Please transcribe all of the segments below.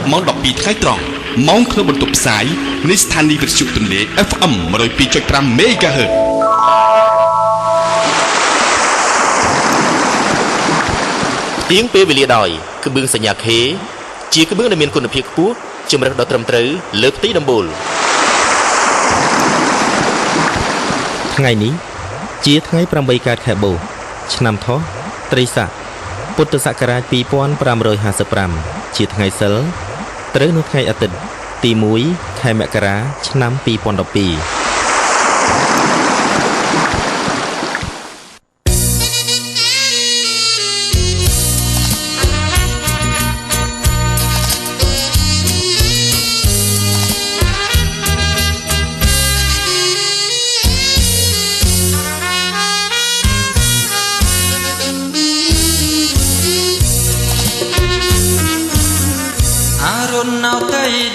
ម៉ោង12ថ្ងៃត្រង់ម៉ោងក្នុងបន្ទប់ផ្សាយនៃស្ថានីយវិទ្យុទន្លេ FM 102.5 MHz ទៀងពេលវេលាដោយក្បឿងសញ្ញាខេជាក្បឿងដែលមានគុណភាពខ្ពស់ជម្រើសដ៏ត្រឹមត្រូវលើផ្ទៃដំបូលថ្ងៃនេះជាថ្ងៃ8កើតខែបូឆ្នាំថោះត្រីស័កពុទ្ធសករាជ2555ជាថ្ងៃសិលត្រូវនៅថ្ងៃអាទិត្យទី1ខែមករាឆ្នាំ2012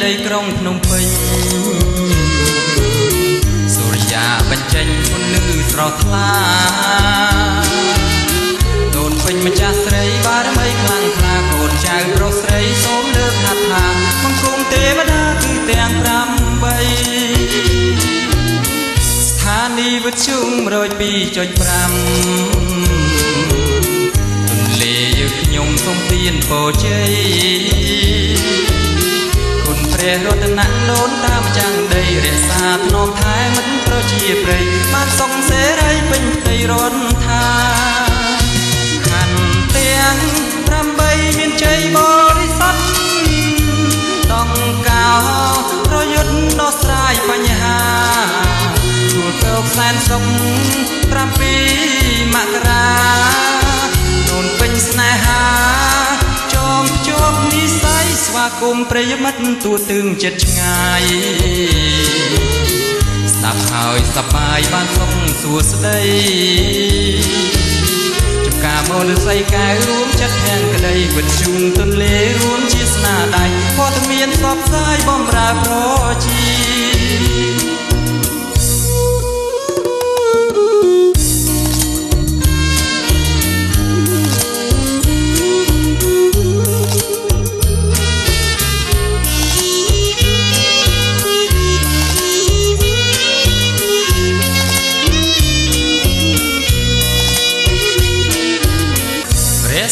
ដីក្រុងភ្នំពេញសូរិយាបញ្ចេញពន្លឺស្រស់ថ្លាដូនពេញម្ចាស់ស្រីបារមីខ្លាំងក្លាកូនចៅប្រុសស្រីសូមលើកហត្ថាបង្គំទេវតាគឺទាំង8ស្ថានីយ៍វិទ្យុ102.5ទន្លេយើងខ្ញុំសូមទានពរជ័យព្រះរតនៈដូនតាមចាំងដីរក្សាធ្នមថែមិត្តប្រជាប្រិយបានសុខសេរីពេញផ្ទៃរដ្ឋថាខណ្ឌទាំង8មានជ័យបរិសុទ្ធដងកោប្រយុទ្ធដោះស្រាយបញ្ហាទួលគោកសែនសុខ7មករាដូនពេញស្នេហាចងភ្ជាប់និស័យស្វាគមន៍ប្រិយមិត្តទួទឹងចិត្តឆ្ងាយស្ដាប់ហើយសប្បាយបានសុខសួស្តីចំការមនស្អីកែវរួមចិត្តទាំងក្តីវិទ្យុទន្លេរួមជាស្នាដៃព័ត៌មានផ្សព្វផ្សាយបំរើប្រជា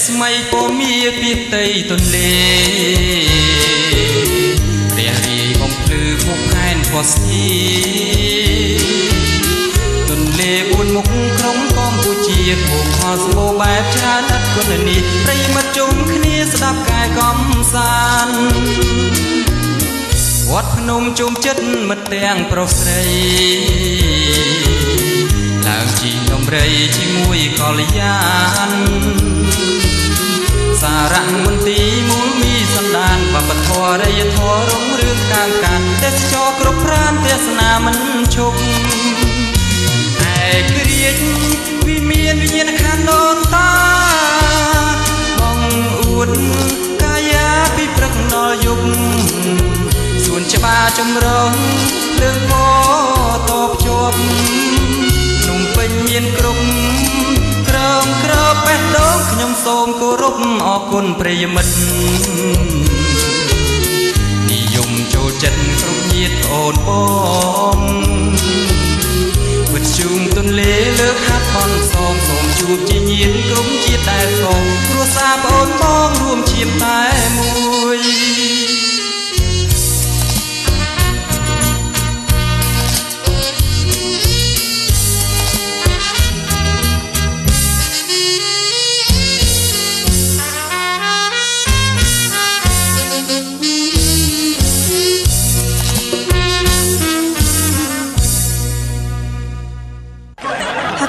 ស្មៃពមាពីផ្ទៃទន្លេព្រះរាយបំភ្លឺភពផែនផស្ទីទន្លេបួនមុខក្រុងកម្ពុជាភូផលសម្បូរបែបច្រើនឥតគុណនីប្រិយមិត្តជុំគ្នាស្ដាប់កែកំសាន្តវត្តភ្នំជុំចិត្តមិត្តទាំងប្រុសស្រីឡើងជីនំរីជាមួយកល្យានសារមន្ទីរមូលមីសន្តានវប្បធម៌រិយធម៌រុងរឿងកាងកានទេសចរគ្រប់ប្រានទេសនាមិនឈប់ឯករាជ្យវិមានវិញ្ញាណខណ្ឌដូនតាបងអួតកាយាពីព្រឹកដល់យប់សួនច្បារចម្រុះលើកពតភ្ជាប់ភ្នំពេញមានគ្រប់ក្រមក្របបេះដូងខ្ញុំសូមគោរពអរគុណប្រិយមិត្តនិយមចូលចិត្តគ្រប់ញាតិអូនបងវិទ្យុទន្លេលើកហាត់បនសងសូមជួបជាញាតិក្រុមជាតិដែលសងគ្រួសារប្អូនបងរួមឈាមតែមួយ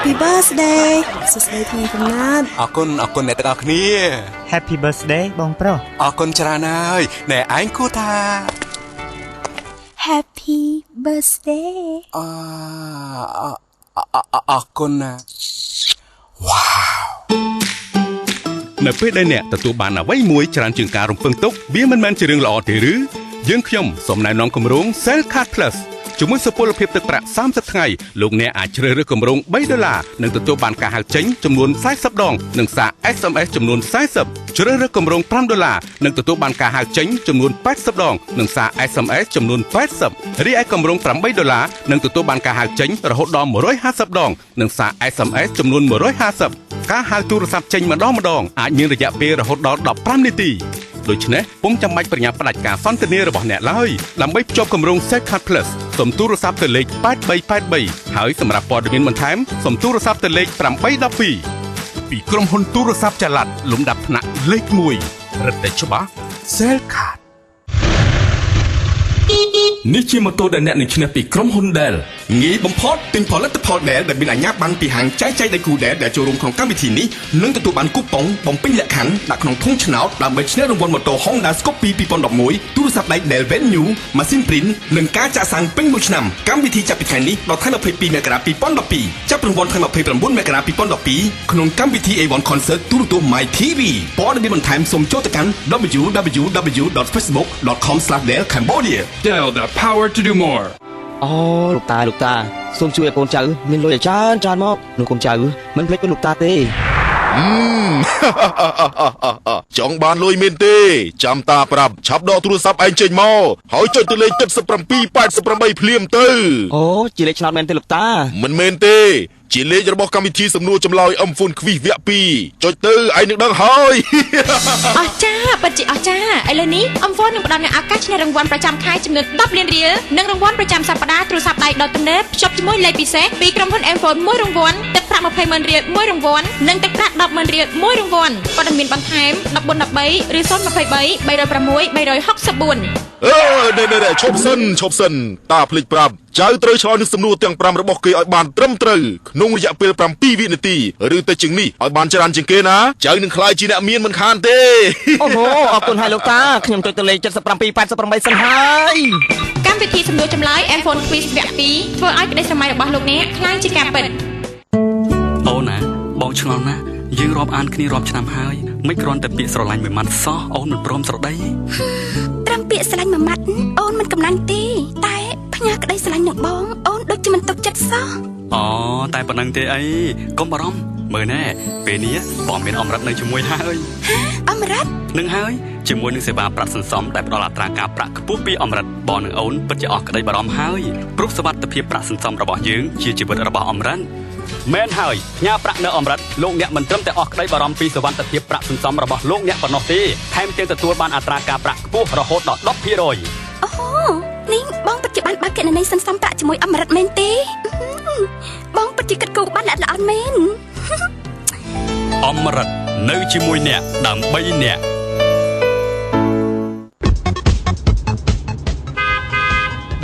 Happy birthday សួស្តីថ្ងៃកំណើតអរគុណអរគុណអ្នកទាំងអស់គ្នា Happy birthday បងប្រុសអរគុណច្រើនហើយណែឯងគួរថា Happy birthday អអរគុណណាវ៉ាវនៅពេលដែលអ្នកទទួលបានអ្វីមួយច្រើនជាងការរំពឹងទុកវាមិនមែនជារឿងល្អទេឬយើងខ្ញុំសូមណែនាំគម្រោង Cell Card Plus ជាមួយសុពលភាពទឹកប្រាក់30ថ្ងៃលោកអ្នកអាចជ្រើសរើសគម្រោង3ដុល្លារនិងទទួលបានការហៅចេញចំនួន40ដងនិងសារ SMS ចំនួន40ជ្រើសរើសគម្រោង5ដុល្លារនិងទទួលបានការហៅចេញចំនួន80ដងនិងសារ SMS ចំនួន80រីឯគម្រោង8ដុល្លារនិងទទួលបានការហៅចេញរហូតដល់150ដងនិងសារ SMS ចំនួន150ការហៅទូរស័ព្ទចេញម្ដងអាចមានរយៈពេលរហូតដល់15នាទីដូច្នេះពុំចាំបាច់ប្រញាប់ផ្ដាច់ការសន្ទនារបស់អ្នកឡើយដើម្បីភ្ជាប់គម្រោង Cellcard Plus សូមទូរស័ព្ទទៅលេខ8383ហើយសម្រាប់ព័ត៌មានបន្ថែមសូមទូរស័ព្ទទៅលេខ812ពីក្រុមហ៊ុនទូរស័ព្ទចល័តលំដាប់ថ្នាក់លេខ1រឹតតែច្បាស់ Cellcard នេះជាម៉ូតូដែលអ្នកនឹងឈ្នះពីក្រុមហ៊ុន Dell ងាយបំផុតទិញផលិតផល Dell ដែលមានអាជ្ញាប័ណ្ណពីហាងចែកចាយដៃគូ Dell ដែលចូលរួមក្នុងកម្មវិធីនេះនឹងទទួលបានគូប៉ុងបំពេញលក្ខខណ្ឌដាក់ក្នុងធុងឆ្នោតដើម្បីឈ្នះរង្វាន់ម៉ូតូ Honda Scoopy 2011ទូរស័ព្ទដៃ Dell Venue ម៉ាស៊ីន Print និងការចាក់សាំងពេញមួយឆ្នាំកម្មវិធីចាប់ពីថ្ងៃនេះដល់ថ្ងៃ22មករា2012ចាប់រង្វាន់ថ្ងៃ29មករា2012ក្នុងកម្មវិធី A1 Concert ទូរទស្សន៍ My TV ព័ត៌មានបន្ថែមសូមចូលទៅកាន់ www.facebook.com/dellcambodia Dell the power to do more អូលោកតាលោកតាសូមជួយឲ្យកូនចៅមានលុយឲ្យច្រើនច្រើនមកនោះកូនចៅមិនភ្លេចគុណលោកតាទេចង់បានលុយមែនទេចាំតាប្រាប់ឆាប់ដកទូរស័ព្ទឯងចេញមកហើយចុចទៅលេខ7788ភ្លាមទៅអូជាលេខឆ្នោតមែនទេលោកតាមិនមែនទេជាលេខរបស់កម្មវិធីសំណួរចម្លើយ M Phone Quiz វគ្គ2ចុចទៅឯងនឹងដឹងហើយអស្ចារ្យពិតជាអស្ចារ្យឥឡូវនេះ M Phone នឹងផ្ដល់នូវឱកាសឈ្នះរង្វាន់ប្រចាំខែចំនួន10លានរៀលនិងរង្វាន់ប្រចាំសប្តាហ៍ទូរស័ព្ទដៃដ៏ទំនើបភ្ជាប់ជាមួយលេខពិសេសពីក្រុមហ៊ុន M Phone មួយរង្វាន់ទឹកប្រាក់200,000រៀលមួយរង្វាន់និងទឹកប្រាក់100,000រៀលមួយរង្វាន់ព័ត៌មានបន្ថែម1413ឬ023 306 364អឺនេះឈប់សិនឈប់សិនតាភ្លេចប្រាប់ចៅត្រូវឆ្លើយនឹងសំណួរទាំង5របស់គេឲ្យបានត្រឹមត្រូវក្នុងរយៈពេល7វិនាទីឬទៅជាងនេះឲ្យបានច្រើនជាងគេណាចៅនឹងក្លាយជាអ្នកមានមិនខានទេអូហូអរគុណហើយលោកតាខ្ញុំចុចទៅលេខ7788សិនហើយកម្មវិធីសំណួរចម្លើយ M Phone Quiz វគ្គ2ធ្វើឲ្យក្តីស្រមៃរបស់លោកអ្នកក្លាយជាការពិតអូនណាបងឆ្ងល់ណាស់យើងរាប់អានគ្នារាប់ឆ្នាំហើយមិនគ្រាន់តែពាក្យស្រឡាញ់មួយម៉ាត់សោះអូនមិនព្រមស្រដីត្រឹមពាក្យស្រឡាញ់មួយម៉ាត់អូនមិនកំណាញ់ទេតែផ្ញើក្តីស្រឡាញ់នឹងបងអូនដូចជាមិនទុកចិត្តសោះអូតែប៉ុណ្្នឹងទេអីកុំបារម្ភមើលណែពេលនេះបងមានអមរិតនៅជាមួយហើយអមរិតនឹងហើយជាមួយនឹងសេវាប្រាក់សន្សំដែលផ្ដល់អត្រាការប្រាក់ខ្ពស់ពីអមរិតបងនិងអូនពិតជាអស់ក្តីបារម្ភហើយព្រោះសុវត្ថិភាពប្រាក់សន្សំរបស់យើងជាជីវិតរបស់អមរិតមែនហើយផ្ញើប្រាក់នៅអមរិតលោកអ្នកមិនត្រឹមតែអស់ក្តីបារម្ភពីសុវត្ថិភាពប្រាក់សន្សំរបស់លោកអ្នកប៉ុណ្ណោះទេថែមទាំងទទួលបានអត្រាការប្រាក់ខ្ពស់រហូតដល់10%អូនេះបងពិតជាបានបើកគណនីសន្សំប្រាក់ជាមួយអមរិតមែនទេបងពិតជាគិតគូរបានល្អិតល្អន់មែនអមរិតនៅជាមួយអ្នកដើម្បីអ្នក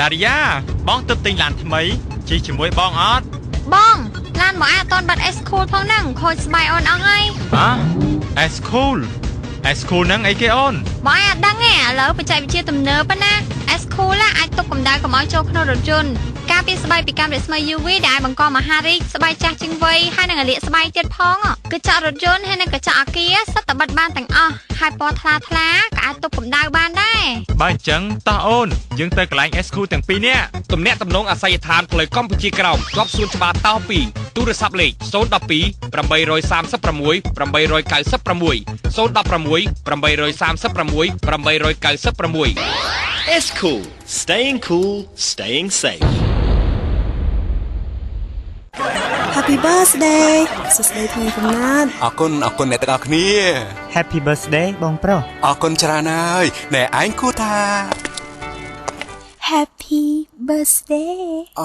ដារីយ៉ាបងទើបទិញឡានថ្មីជិះជាមួយបងអត់បងឡានមកអាតនបាត់ S Cool ផងហ្នឹងខូចស្បែកអូនអស់ហើយហ៎ S Cool S Cool ហ្នឹងអីគេអូនបងឯងអត់ដឹងទេឥឡូវបច្ចេកវិទ្យាទំនើបណា S Cool អាចទប់កម្ដៅកុំឲ្យចូលក្នុងរថយន្តការពារស្បែកពីកាំរស្មី UV ដែលបង្កមហារីកស្បែកចាស់ជាងវ័យហើយនឹងរលាកស្បែកទៀតផងកញ្ចក់រថយន្តហើយនិងកញ្ចក់អគារសុទ្ធតែបិទបានទាំងអស់ហើយពណ៌ថ្លាថ្លាក៏អាចទប់កម្ដៅបានដែរបើអញ្ចឹងតោះអូនយើងទៅកន្លែង S Cool ទាំងពីរនាក់ទំនាក់ទំនងអាសយដ្ឋានផ្លូវកម្ពុជាក្រោមជាប់សួនច្បារតោ2ទូរស័ព្ទលេខ012 836 896 016 836 896 S Cool Staying cool staying safe Happy birthday សួស្តីថ្ងៃកំណើតអរគុណអរគុណអ្នកទាំងអស់គ្នា Happy birthday បងប្រុសអរគុណច្រើនហើយណែឯងគួរថា Happy birthday អ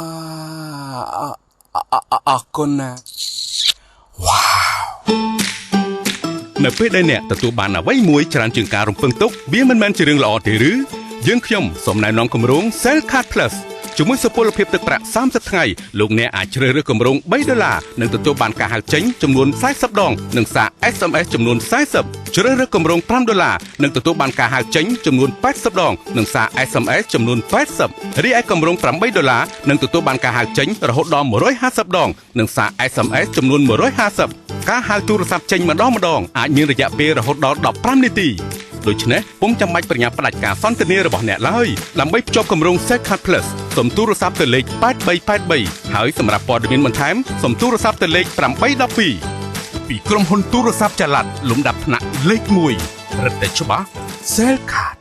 អរគុណណាវ៉ាវនៅពេលដែលអ្នកទទួលបានអ្វីមួយច្រើនជាងការរំពឹងទុកវាមិនមែនជារឿងល្អទេឬយើងខ្ញុំសូមណែនាំគម្រោង Cellcard Plus ជាមួយសុពលភាពទឹកប្រាក់30ថ្ងៃលោកអ្នកអាចជ្រើសរើសគម្រោង3ដុល្លារនិងទទួលបានការហៅចេញចំនួន40ដងនិងសារ SMS ចំនួន40ជ្រើសរើសគម្រោង5ដុល្លារនិងទទួលបានការហៅចេញចំនួន80ដងនិងសារ SMS ចំនួន80រីឯគម្រោង8ដុល្លារនិងទទួលបានការហៅចេញរហូតដល់150ដងនិងសារ SMS ចំនួន150ការហៅទូរស័ព្ទចេញម្ដងអាចមានរយៈពេលរហូតដល់15នាទី ដូច្នេះពុំចាំបាច់ប្រញាប់ផ្ដាច់ការសន្ទនារបស់អ្នកឡើយដើម្បីភ្ជាប់គម្រោង Cellcard Plus សូមទូរស័ព្ទទៅលេខ8383ហើយសម្រាប់ព័ត៌មានបន្ថែមសូមទូរស័ព្ទទៅលេខ812ពីក្រុមហ៊ុនទូរស័ព្ទចល័តលំដាប់ថ្នាក់លេខ1រឹតតែច្បាស់ Cellcard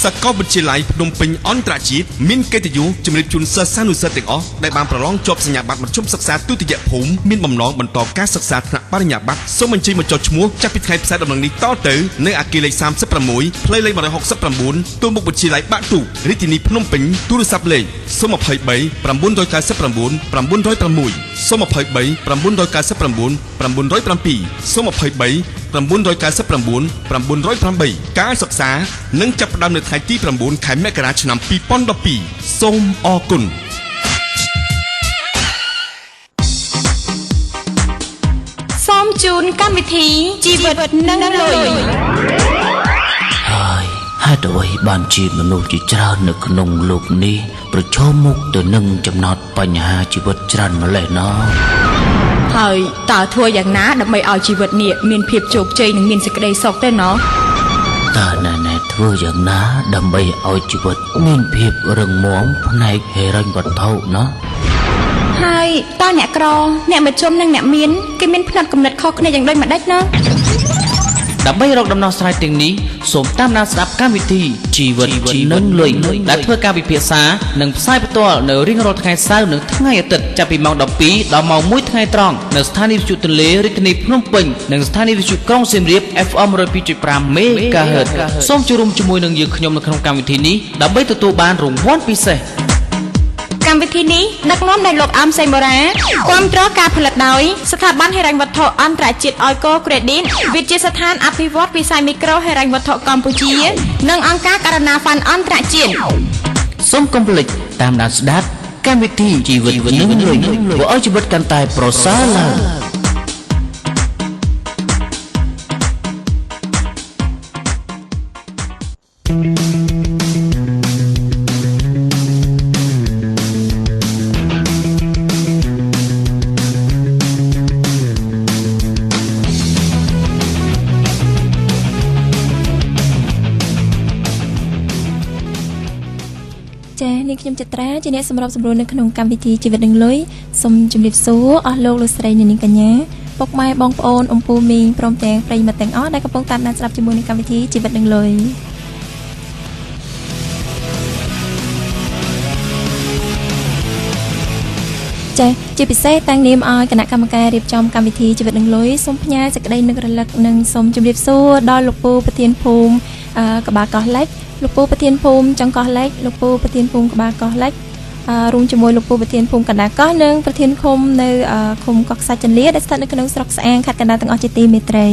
សាកលវិទ្យាល័យភ្នំពេញអន្តរជាតិមានកិត្តិយសជម្រាបជូនសិស្សានុសិស្សទាំងអស់ដែលបានប្រឡងជាប់សញ្ញាបត្រមធ្យមសិក្សាទុតិយភូមិមានបំណងបន្តការសិក្សាថ្នាក់បរិញ្ញាបត្រសូមអញ្ជើញមកចុះឈ្មោះចាប់ពីថ្ងៃផ្សាយដំណឹងនេះតទៅនៅអគារលេខ36ផ្លូវលេខ169ទល់មុខវិទ្យាល័យបាក់ទូករាជធានីភ្នំពេញទូរស័ព្ទលេខ023 999 906 023 999 907 023 999 908ការសិក្សានឹងចាប់ផ្ដើមនៅថ្ងៃទី9ខែមករាឆ្នាំ2012សូមអរគុណសូមជូនកម្មវិធីជីវិតនិងលុយហើយហេតុអ្វីបានជាមនុស្សជាច្រើននៅក្នុងលោកនេះប្រឈមមុខទៅនឹងចំណោទបញ្ហាជីវិតច្រើនម្ល៉េះណោះហើយតើធ្វើយ៉ាងណាដើម្បីឲ្យជីវិតនេះមានភាពជោគជ័យនិងមានសេចក្តីសុខទេណោះតើណែធ្វើយ៉ាងណាដើម្បីឲ្យជីវិតមានភាពរឹងមាំផ្នែកហិរញ្ញវត្ថុណោះហើយតើអ្នកក្រអ្នកមជ្ឈមនិងអ្នកមានគេមានផ្នត់គំនិតខុសគ្នាយ៉ាងដូចម្តេចណោះដើម្បីរកដំណោះស្រាយទាំងនេះសូមតាមដានស្ដាប់កម្មវិធីជីវិតនិងលុយដែលធ្វើការពិភាក្សានិងផ្សាយផ្ទាល់នៅរៀងរាល់ថ្ងៃសៅរ៍និងថ្ងៃអាទិត្យចាប់ពីម៉ោង12ដល់ម៉ោង1ថ្ងៃត្រង់នៅស្ថានីយ៍វិទ្យុទន្លេរាជធានីភ្នំពេញនិងស្ថានីយ៍វិទ្យុក្រុងសៀមរាប FM 102.5 MHz សូមចូលរួមជាមួយនឹងយើងខ្ញុំនៅក្នុងកម្មវិធីនេះដើម្បីទទួលបានរង្វាន់ពិសេសកម្មវិធីនេះដឹកនាំដោយលោកអមសេងបូរ៉ាគាំទ្រការផលិតដោយស្ថាប័នហិរញ្ញវត្ថុអន្តរជាតិអយកូក្រេឌីតវិទ្យាស្ថានអភិវឌ្ឍវិស័យមីក្រូហិរញ្ញវត្ថុកម្ពុជានិងអង្គការករណាហ្វាន់អន្តរជាតិសូមកុំភ្លេចតាមដានស្ដាប់កម្មវិធីជីវិតនិងលុយធ្វើឲ្យជីវិតកាន់តែប្រសើរឡើង ខ្ញុំចត្រាជាអ្នកសម្របសម្រួលនៅក្នុងកម្មវិធីជីវិតនិងលុយសូមជម្រាបសួរអស់លោកលោកស្រីអ្នកនាងកញ្ញាពុកម៉ែបងប្អូនអំពូមីងព្រមទាំងប្រិយមិត្តទាំងអស់ដែលកំពុងតាមដានស្ដាប់ជាមួយនឹងកម្មវិធីជីវិតនិងលុយចា៎ជាពិសេសតាំងនាមឲ្យគណៈកម្មការរៀបចំកម្មវិធីជីវិតនិងលុយសូមផ្ញើសេចក្តីនឹករលឹកនិងសូមជម្រាបសួរដល់លោកពូប្រធានភូមិក្បាលកោះលិចលោកពូប្រធានភូមិចុងកោះលិចលោកពូប្រធានភូមិក្បាលកោះលិចរួមជាមួយលោកពូប្រធានភូមិកណ្ដាលកោះនិងប្រធានឃុំនៅឃុំកោះខ្សាច់ចន្លាដែលស្ថិតនៅក្នុងស្រុកស្អាងខេត្តកណ្ដាលទាំងអស់ជាទីមេត្រី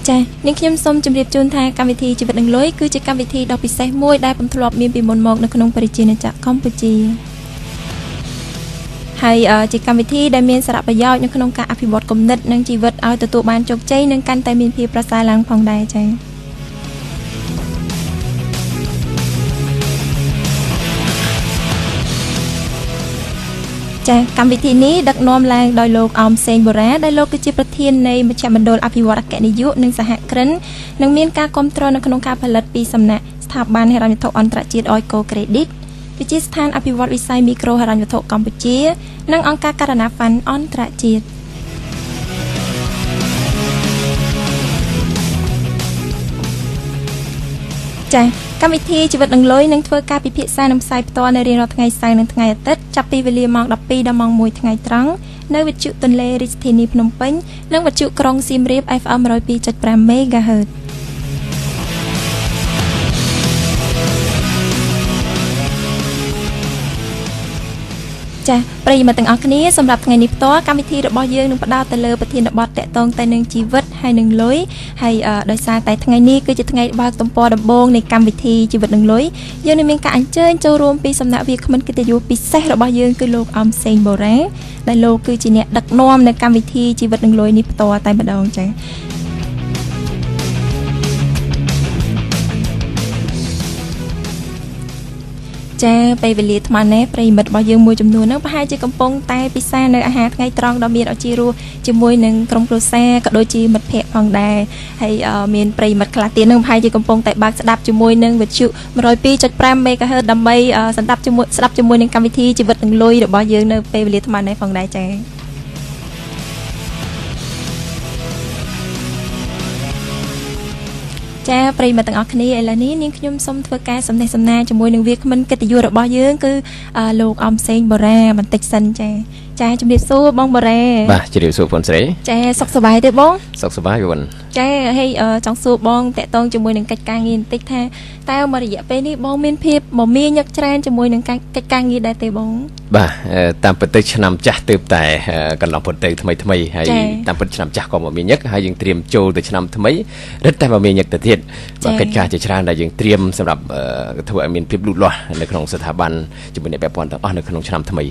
ចា៎នាងខ្ញុំសូមជម្រាបជូនថាកម្មវិធីជីវិតនិងលុយគឺជាកម្មវិធីដ៏ពិសេសមួយដែលពុំធ្លាប់មានពីមុនមកនៅក្នុងប្រជាណាចក្រកម្ពុជាហើយជាកម្មវិធីដែលមានសារៈប្រយោជន៍នៅក្នុងការអភិវឌ្ឍគំនិតនិងជីវិតឲ្យទទួលបានជោគជ័យនិងកាន់តែមានភាពប្រសើរឡើងផងដែរចា៎ចា៎កម្មវិធីនេះដឹកនាំឡើងដោយលោកអមសេងបូរ៉ាដែលលោកគឺជាប្រធាននៃមជ្ឈមណ្ឌលអភិវឌ្ឍអគ្គនាយកនិងសហគ្រិននិងមានការគាំទ្រនៅក្នុងការផលិតពីសំណាក់ស្ថាប័នហិរញ្ញវត្ថុអន្តរជាតិអយកូក្រេឌីតវិទ្យាស្ថានអភិវឌ្ឍវិស័យមីក្រូហិរញ្ញវត្ថុកម្ពុជានិងអង្គការករណាហ្វាន់អន្តរជាតិចា៎កម្មវិធីជីវិតនិងលុយនឹងធ្វើការពិភាក្សានិងផ្សាយផ្ទាល់នៅរៀងរាល់ថ្ងៃសៅរ៍និងថ្ងៃអាទិត្យចាប់ពីវេលាម៉ោង12ដល់ម៉ោង1ថ្ងៃត្រង់នៅវិទ្យុទន្លេរាជធានីភ្នំពេញនិងវិទ្យុក្រុងសៀមរាប FM 102.5 MHz ចា៎ប្រិយមិត្តទាំងអស់គ្នាសម្រាប់ថ្ងៃនេះផ្ទាល់កម្មវិធីរបស់យើងនឹងផ្ដោតទៅលើប្រធានបទតាក់ទងទៅនឹងជីវិតហើយនឹងលុយហើយដោយសារតែថ្ងៃនេះគឺជាថ្ងៃបើកទំព័រដំបូងនៃកម្មវិធីជីវិតនឹងលុយយើងនឹងមានការអញ្ជើញចូលរួមពីសំណាក់វាគ្មិនកិត្តិយសពិសេសរបស់យើងគឺលោកអមសេងបូរ៉ាដែលលោកគឺជាអ្នកដឹកនាំនៅកម្មវិធីជីវិតនឹងលុយនេះផ្ទាល់តែម្ដងចា៎ ចាពេលវេលាថ្មនេះប្រិយមិត្តរបស់យើងមួយចំនួនហ្នឹងប្រហែលជាកំពុងតែពិសានៅអាហារថ្ងៃត្រង់ដ៏មានឱជារសជាមួយនឹងក្រុមគ្រួសារក៏ដូចជាមិត្តភ័ក្តិផងដែរហើយមានប្រិយមិត្តខ្លះទៀតហ្នឹងប្រហែលជាកំពុងតែបើកស្ដាប់ជាមួយនឹងវិទ្យុ 102.5 MHz ដើម្បីស្ដាប់ជាមួយនឹងកម្មវិធីជីវិតនិងលុយរបស់យើងនៅពេលវេលាថ្មនេះផងដែរចា៎ចាប្រិយមិត្តទាំងអស់គ្នាឥឡូវនេះនាងខ្ញុំសូមធ្វើការសំណេះសំណាលជាមួយនឹងវាគ្មិនកិត្តិយសរបស់យើងគឺលោកអំសេងបូរ៉ាបន្តិចសិនចាចាជំរាបសួរបងបូរ៉ាបាទជំរាបសួរបងស្រីចាសុខសប្បាយទេបងសុខសប្បាយបងចាហើយចង់សួរបងតាក់ទងជាមួយនឹងកិច្ចការងារបន្តិចថាតើមួយរយៈពេលនេះបងមានភាពមមាញឹកច្រើនជាមួយនឹងកិច្ចការងារដែរទេបងបាទតាមពិតទៅឆ្នាំចាស់ទើបតែកន្លងផុតទៅថ្មីថ្មីហើយតាមពិតឆ្នាំចាស់ក៏មមាញឹកហើយយើងត្រៀមចូលទៅឆ្នាំថ្មីរឹតតែមមាញឹកទៅទៀតបាទកិច្ចការជាច្រើនដែលយើងត្រៀមសម្រាប់ធ្វើឲ្យមានភាពលូតលាស់នៅក្នុងស្ថាប័នជាមួយអ្នកពាក់ព័ន្ធទាំងអស់នៅក្នុងឆ្នាំថ្មី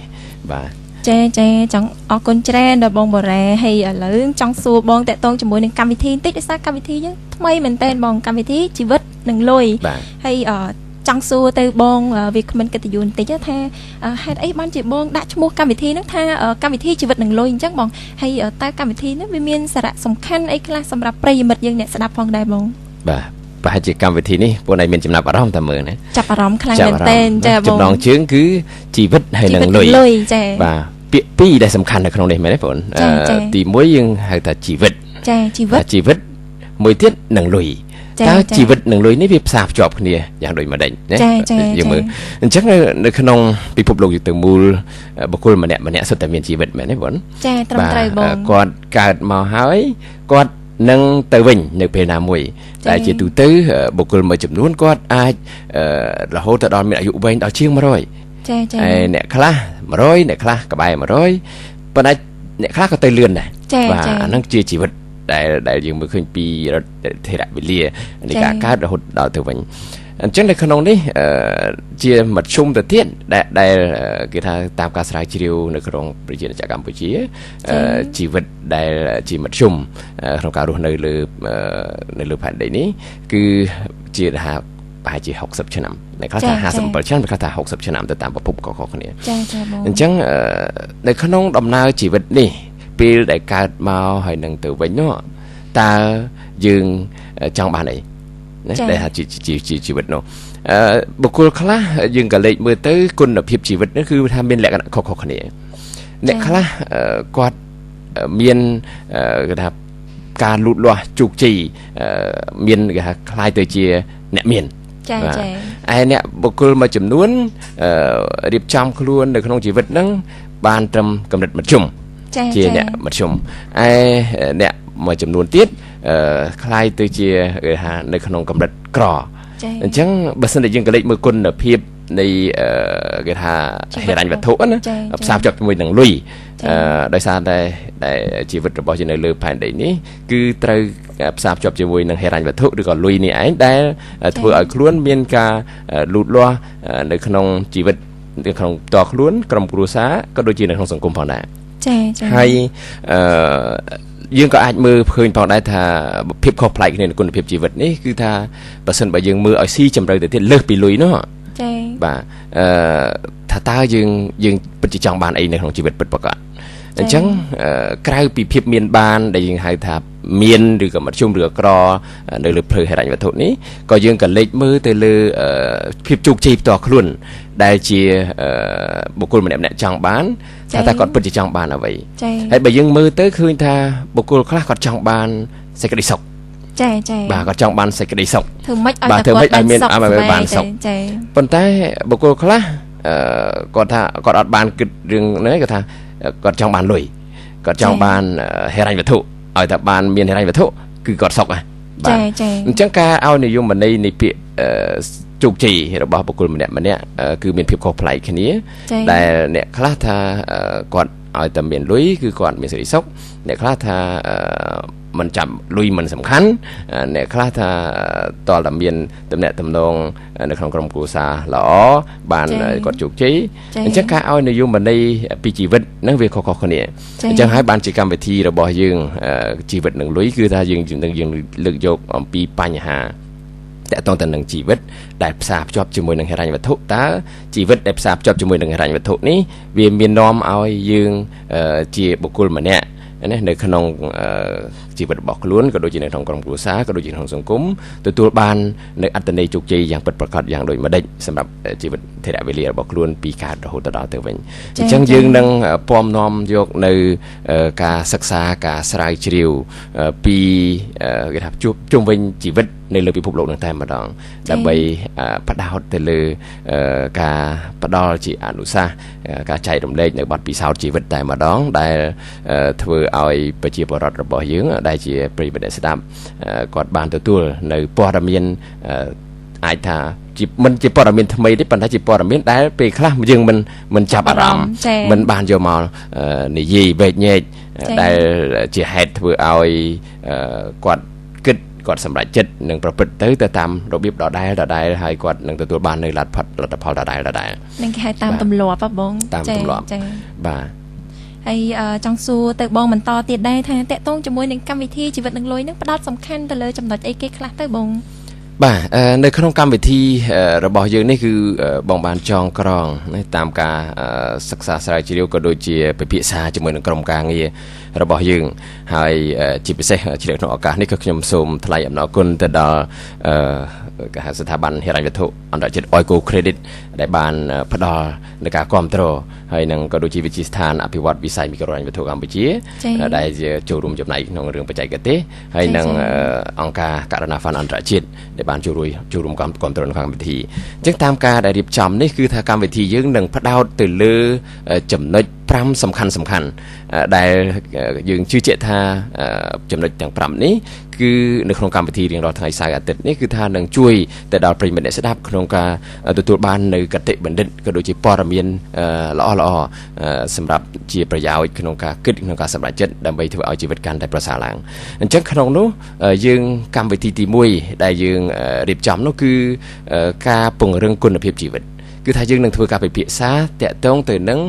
បាទចាចាចង់អរគុណច្រើនដល់បងបូរ៉ាហើយឥឡូវចង់សួរបងតាក់ទងជាមួយនឹងកម្មវិធីបន្តិចដោយសារកម្មវិធីយើងថ្មីមែនតើបងកម្មវិធីជីវិតនិងលុយហើយចង់សួរទៅបងវាគ្មិនកិត្តិយសបន្តិចថាហេតុអីបានជាបងដាក់ឈ្មោះកម្មវិធីហ្នឹងថាកម្មវិធីជីវិតនិងលុយអញ្ចឹងបងហើយតើកម្មវិធីហ្នឹងវាមានសារៈសំខាន់អីខ្លះសម្រាប់ប្រិយមិត្តយើងអ្នកស្ដាប់ផងដែរបងបាទប្រហែលជាកម្មវិធីនេះពួកឯងមានចំណាប់អារម្មណ៍តែមើលណាចាប់អារម្មណ៍ខ្លាំងមែនទែនចាបងចំណងជើងគឺជីវិតហើយនឹងលុយចាបាទពាក្យពីរដែលសំខាន់នៅក្នុងនេះមែនទេបងទី1យើងហៅថាជីវិតចាជីវិតជីវិតមួយទៀតនឹងលុយតើជីវិតនឹងលុយនេះវាផ្សារភ្ជាប់គ្នាយ៉ាងដូចម្ដេចណាយើងមើលអញ្ចឹងនៅក្នុងពិភពលោកយើងទាំងមូលបុគ្គលម្នាក់ម្នាក់សុទ្ធតែមានជីវិតមែនទេបងចាត្រឹមត្រូវបងគាត់កើតមកហើយគាត់នឹងទៅវិញនៅពេលណាមួយតែជាទូទៅបុគ្គលមួយចំនួនគាត់អាចរហូតទៅដល់មានអាយុវែងដល់ជាង100ចាចាហើយអ្នកខ្លះ100អ្នកខ្លះក្បែរ100ប៉ុន្តែអ្នកខ្លះក៏ទៅលឿនដែរបាទអាហ្នឹងជាជីវិតដែលយើងមើលឃើញពីថេរវេលានៃការកើតរហូតដល់ទៅវិញអញ្ចឹងនៅក្នុងនេះជាមធ្យមទៅទៀតដែលគេថាតាមការស្រាវជ្រាវនៅក្នុងប្រជាណាចក្រកម្ពុជាជីវិតដែលជាមធ្យមក្នុងការរស់នៅលើផែនដីនេះគឺជាថាប្រហែលជា60ឆ្នាំអ្នកខ្លះថា57ឆ្នាំអ្នកខ្លះថា60ឆ្នាំទៅតាមប្រភពខុសៗគ្នាចាចាបងអញ្ចឹងនៅក្នុងដំណើរជីវិតនេះពេលដែលកើតមកហើយនឹងទៅវិញនោះតើយើងចង់បានអីណាដែលថាជាជីវិតនោះបុគ្គលខ្លះយើងក៏លេចមើលទៅគុណភាពជីវិតនេះគឺថាមានលក្ខណៈខុសៗគ្នាអ្នកខ្លះគាត់មានគេថាការលូតលាស់ជោគជ័យមានគេថាคล้ายទៅជាអ្នកមានចាចាឯអ្នកបុគ្គលមួយចំនួនរៀបចំខ្លួននៅក្នុងជីវិតហ្នឹងបានត្រឹមកម្រិតមធ្យមជាអ្នកមធ្យមឯអ្នកមួយចំនួនទៀតคล้ายទៅជាគេថានៅក្នុងកម្រិតក្រអញ្ចឹងបើសិនតែយើងក៏លេចមើលគុណភាពនៃគេថាហិរញ្ញវត្ថុណាផ្សារភ្ជាប់ជាមួយនឹងលុយដោយសារតែជីវិតរបស់យើងនៅលើផែនដីនេះគឺត្រូវផ្សារភ្ជាប់ជាមួយនឹងហិរញ្ញវត្ថុឬក៏លុយនេះឯងដែលធ្វើឲ្យខ្លួនមានការលូតលាស់នៅក្នុងជីវិតនៅក្នុងផ្ទាល់ខ្លួនក្រុមគ្រួសារក៏ដូចជានៅក្នុងសង្គមផងដែរចាចាហើយយើងក៏អាចមើលឃើញផងដែរថាភាពខុសប្លែកគ្នានៃគុណភាពជីវិតនេះគឺថាបើសិនបើយើងមើលឲ្យស៊ីជម្រៅទៅទៀតលើសពីលុយនោះចាបាទថាតើយើងពិតជាចង់បានអីនៅក្នុងជីវិតពិតប្រាកដអញ្ចឹងក្រៅពីភាពមានបានដែលយើងហៅថាមានឬក៏មធ្យមឬក៏ក្រនៅលើផ្លូវហិរញ្ញវត្ថុនេះក៏យើងក៏លេចមើលទៅលើភាពជោគជ័យផ្ទាល់ខ្លួនដែលជាបុគ្គលម្នាក់ៗចង់បានថាតើគាត់ពិតជាចង់បានអ្វីហើយបើយើងមើលទៅឃើញថាបុគ្គលខ្លះគាត់ចង់បានសេចក្តីសុខចាចាបាទគាត់ចង់បានសេចក្តីសុខធ្វើម៉េចឲ្យតែគាត់មានបានសុខប៉ុន្តែបុគ្គលខ្លះគាត់ថាគាត់អត់បានគិតរឿងហ្នឹងគាត់ថាគាត់ចង់បានលុយគាត់ចង់បានហិរញ្ញវត្ថុឲ្យតែបានមានហិរញ្ញវត្ថុគឺគាត់សុខហ៎បាទអញ្ចឹងការឲ្យនិយមន័យនៃពាក្យជោគជ័យរបស់បុគ្គលម្នាក់ម្នាក់គឺមានភាពខុសប្លែកគ្នាដែលអ្នកខ្លះថាគាត់ឲ្យតែមានលុយគឺគាត់មានសេចក្តីសុខអ្នកខ្លះថាមិនចាំលុយមិនសំខាន់អ្នកខ្លះថាតើមានតំណែងតំណងនៅក្នុងក្រុមគ្រួសារល្អបានគាត់ជោគជ័យអញ្ចឹងការឲ្យនិយមន័យពីជីវិតហ្នឹងវាខុសៗគ្នាអញ្ចឹងហើយបានជាកម្មវិធីរបស់យើងជីវិតនឹងលុយគឺថាយើងនឹងយើងលើកយកអំពីបញ្ហា តកតងទៅនឹងជីវិតដែលផ្សារភ្ជាប់ជាមួយនឹងហិរញ្ញវត្ថុតើជីវិតដែលផ្សារភ្ជាប់ជាមួយនឹងហិរញ្ញវត្ថុនេះវាមាននាំឲ្យយើងជាបុគ្គលម្នាក់ណានៅក្នុងជីវិតរបស់ខ្លួនក៏ដូចជានៅក្នុងក្រុមគ្រួសារក៏ដូចជាក្នុងសង្គមទទួលបាននៅអត្ថន័យជោគជ័យយ៉ាងពិតប្រាកដយ៉ាងដូចម្ដេចសម្រាប់ជីវិតថេរវេលារបស់ខ្លួនពីកើតរហូតដល់ទៅវិញអញ្ចឹងយើងនឹងពំនាំយកនៅការសិក្សាការស្រាវជ្រាវពីគេថាជួបជុំវិញជីវិតនៅលើពិភពលោកនឹងតែម្ដងដើម្បីផ្ដោតទៅលើការផ្ដល់ជាអនុសាសន៍ការចែករំលែកនៅបទពិសោធន៍ជីវិតតែម្ដងដែលធ្វើឲ្យប្រជាពលរដ្ឋរបស់យើងដែលជាប្រិយមិត្តអ្នកស្ដាប់គាត់បានទទួលនៅព័ត៌មានអាចថាជាមិនជាព័ត៌មានថ្មីទេប៉ុន្តែជាព័ត៌មានដែលពេលខ្លះយើងមិនចាប់អារម្មណ៍មិនបានយកមកនិយាយវែកញែកដែលជាហេតុធ្វើឲ្យគាត់គិតគាត់សម្រេចចិត្តនឹងប្រព្រឹត្តទៅតាមរបៀបដដែលហើយគាត់នឹងទទួលបាននៅលទ្ធផលដដែលនឹងគេហៅតាមទម្លាប់ហ៎បងតាមទម្លាប់បាទហើយចង់សួរទៅបងបន្តទៀតដែរថាតកតងជាមួយនឹងកម្មវិធីជីវិតនឹងលុយនឹងផ្ដោតសំខាន់ទៅលើចំណុចអីគេខ្លះទៅបងបាទនៅក្នុងកម្មវិធីរបស់យើងនេះគឺបងបានចងក្រងតាមការសិក្សាស្រាវជ្រាវក៏ដូចជាពិភាក្សាជាមួយនឹងក្រុមការងាររបស់យើងហើយជាពិសេសជ្រាបក្នុងឱកាសនេះក៏ខ្ញុំសូមថ្លែងអំណរគុណទៅដល់គេហៅស្ថាប័នហិរញ្ញវត្ថុអន្តរជាតិ Oiko Credit ដែលបានផ្ដល់នូវការគាំទ្រហើយនឹងក៏ដូចជាវិទ្យាស្ថានអភិវឌ្ឍវិស័យមីក្រូហិរញ្ញវត្ថុកម្ពុជាដែលជាចូលរួមចំណែកក្នុងរឿងបច្ចេកទេសហើយនឹងអង្គការករណាហ្វាន់អន្តរជាតិដែលបានចូលរួមគាំទ្រក្នុងកម្មវិធីអញ្ចឹងតាមការដែលរៀបចំនេះគឺថាកម្មវិធីយើងនឹងផ្ដោតទៅលើចំណុច5សំខាន់ដែលយើងជឿជាក់ថាចំណុចទាំង5នេះគឺនៅក្នុងកម្មវិធីរៀងរាល់ថ្ងៃសៅរ៍អាទិត្យនេះគឺថានឹងជួយទៅដល់ប្រិយមិត្តអ្នកស្ដាប់ក្នុងការទទួលបាននៅគតិបណ្ឌិតក៏ដូចជាព័ត៌មានល្អៗសម្រាប់ជាប្រយោជន៍ក្នុងការគិតក្នុងការសម្រេចចិត្តដើម្បីធ្វើឲ្យជីវិតកាន់តែប្រសើរឡើងអញ្ចឹងក្នុងនោះយើងកម្មវិធីទី1ដែលយើងរៀបចំនោះគឺការពង្រឹងគុណភាពជីវិតគឺថាយើងនឹងធ្វើការពិភាក្សាតាក់ទងទៅនឹង